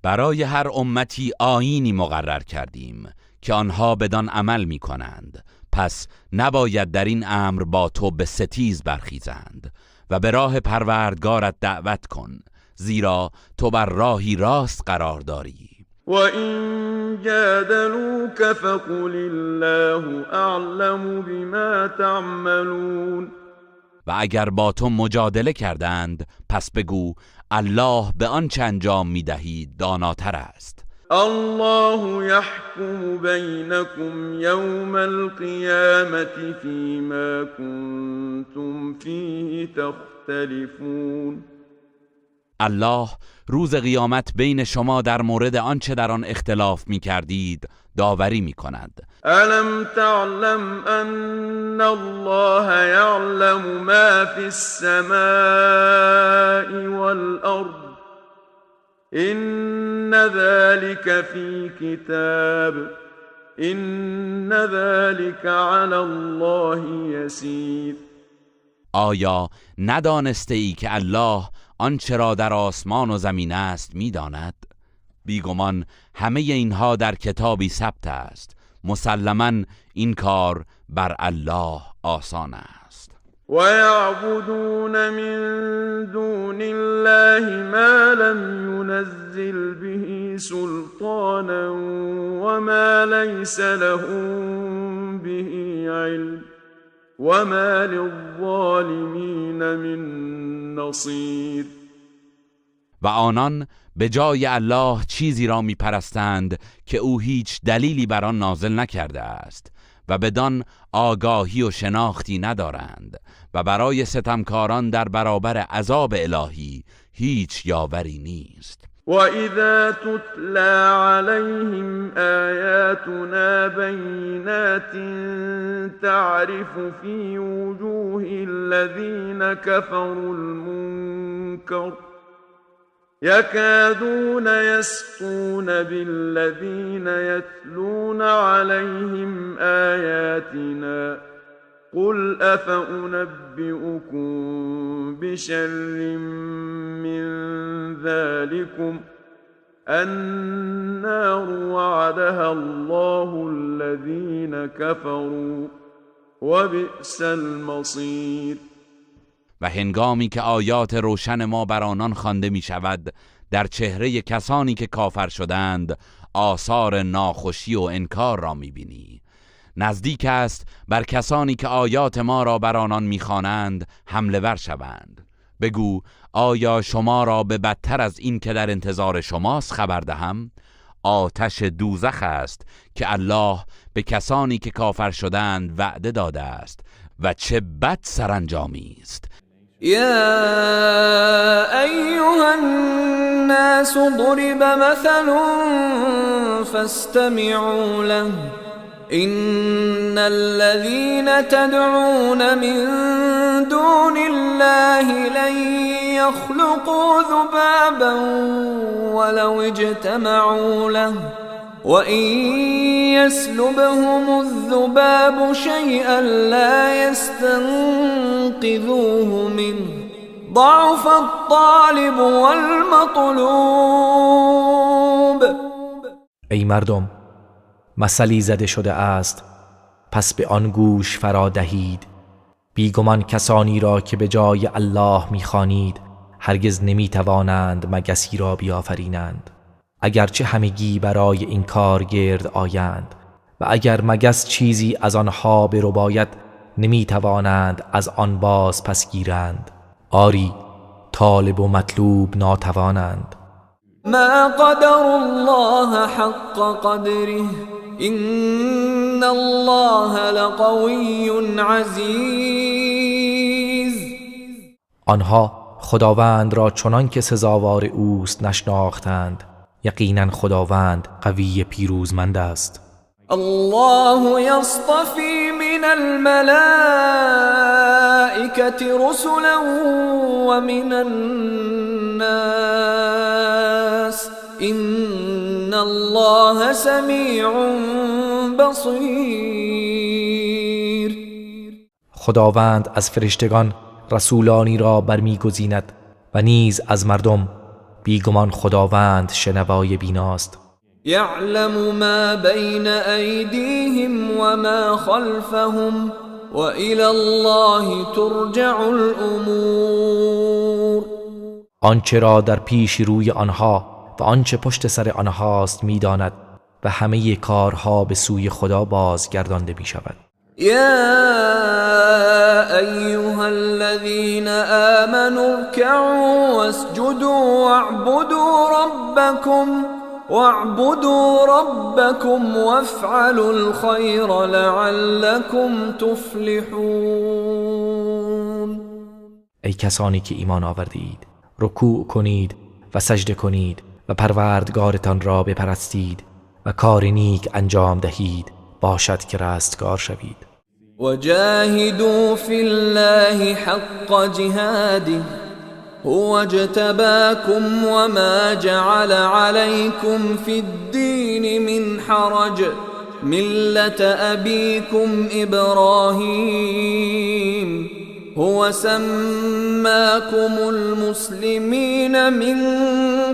D: برای هر امتی آیینی مقرر کردیم که آنها بدان عمل می کنند، پس نباید در این امر با تو به ستیز برخیزند و به راه پروردگارت دعوت کن، زیرا تو بر راهی راست قرار داری.
C: و این جادلوک فقل الله اعلم بما تعملون.
D: و اگر با تو مجادله کردند پس بگو الله به آنچه انجام میدهی داناتر است.
C: الله يحكم بينكم يوم القيامة فيما كنتم فيه تختلفون.
D: الله روز قیامت بین شما در مورد آنچه در آن اختلاف می کردید داوری می کند.
C: ألم تعلم أن الله يعلم ما في السماء والأرض إن ذلك في كتاب إن ذلك على الله يسير.
D: آیا ندانسته ای که الله آنچه را در آسمان و زمین است میداند؟ بیگمان همه اینها در کتابی ثبت است. مسلما این کار بر الله آسان است.
C: ويعبدون من دون الله ما لم ينزل به سلطانا وما ليس لهم به علم وما للظالمین من نصیر.
D: و آنان به جای الله چیزی را میپرستند که او هیچ دلیلی بر آن نازل نکرده است و بدان آگاهی و شناختی ندارند و برای ستمکاران در برابر عذاب الهی هیچ یاوری نیست.
C: وَإِذَا تُتْلَى عَلَيْهِمْ آيَاتُنَا بَيِّنَاتٍ تَعْرِفُ فِي وُجُوهِ الَّذِينَ كَفَرُوا الْمُنكَرَ يكادون يسطون بالذين يتلون عليهم آياتنا قل أفأنبئكم بشر من ذلكم النار وعدها الله الذين كفروا وبئس المصير.
D: و هنگامی که آیات روشن ما بر آنان خوانده می شود، در چهره کسانی که کافر شدند آثار ناخوشی و انکار را می بینی. نزدیک است بر کسانی که آیات ما را بر آنان می خوانند حمله ور شوند. بگو آیا شما را به بدتر از این که در انتظار شماست خبر دهم؟ آتش دوزخ است که الله به کسانی که کافر شدند وعده داده است و چه بد سرانجامی است.
A: یا ایها الناس ضرب مثل فاستمعوا له إن الذين تدعون من دون الله لن يخلقوا ذبابا ولو اجتمعوا له وإن يسلبهم الذباب شيئا لا يستنقذوه منه ضعف الطالب والمطلوب.
B: ای مردم، مثلی زده شده است، پس به آن گوش فرا دهید. بیگمان کسانی را که به جای الله میخوانید هرگز نمیتوانند مگسی را بیافرینند، اگرچه همگی برای این کار گرد آیند، و اگر مگس چیزی از آنها برباید نمیتوانند از آن باز پس گیرند. آری، طالب و مطلوب ناتوانند.
A: ما قدر الله حق قدره إن الله لقوی عزیز.
B: آنها خداوند را چنان که سزاوار اوست نشناختند، یقینا خداوند قوی پیروزمند است.
A: الله یصطفی من الملائکة رسلا ومن الناس إن الله سمیع بصیر.
B: خداوند از فرشتگان رسولانی را برمیگزیند و نیز از مردم، بیگمان خداوند شنوای بیناست.
A: یعلم ما بین ایدیهم و ما خلفهم و الی الله ترجع الامور.
B: آنچه را در پیش روی آنها و آنچه پشت سر آنهاست میداند و همه کارها به سوی خدا بازگردانده می شود.
A: یا ایها الذین آمنوا ارکعوا واسجدوا واعبدوا ربکم وافعلوا الخیر لعلکم تفلحون.
B: ای کسانی که ایمان آورده اید، رکوع کنید و سجده کنید و پروردگارتان را بپرستید و کار نیک انجام دهید، باشد که رستگار شوید.
A: وجاهدوا فی الله حق جهاده هو اجتباکم وما جعل علیکم فی الدین من حرج ملة ابیکم ابراهیم هو سماكم المسلمين من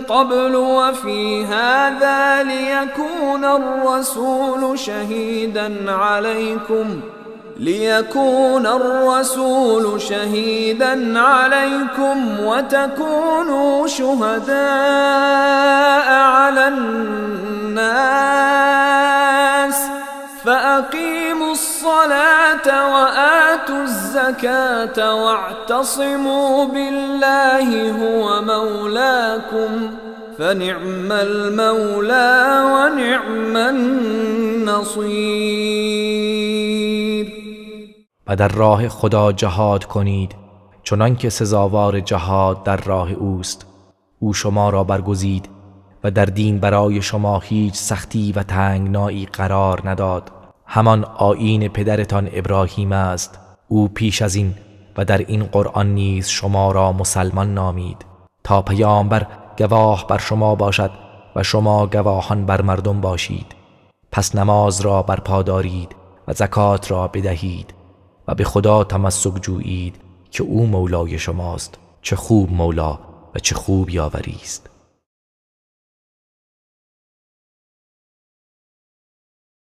A: قبل وفي هذا ليكون الرسول شهيدا عليكم وتكونوا شهداء على الناس فأقيموا الصلاة وآتوا الزكاة واعتصموا بالله هو مولاكم فنعم المولى ونعم النصير.
B: و در راه خدا جهاد کنید چنان که سزاوار جهاد در راه اوست. او شما را برگزید و در دین برای شما هیچ سختی و تنگنایی قرار نداد. همان آیین پدرتان ابراهیم است. او پیش از این و در این قرآن نیز شما را مسلمان نامید تا پیامبر گواه بر شما باشد و شما گواهان بر مردم باشید. پس نماز را برپا دارید و زکات را بدهید و به خدا تمسک جویید که او مولای شماست، چه خوب مولا و چه خوب یاوری است.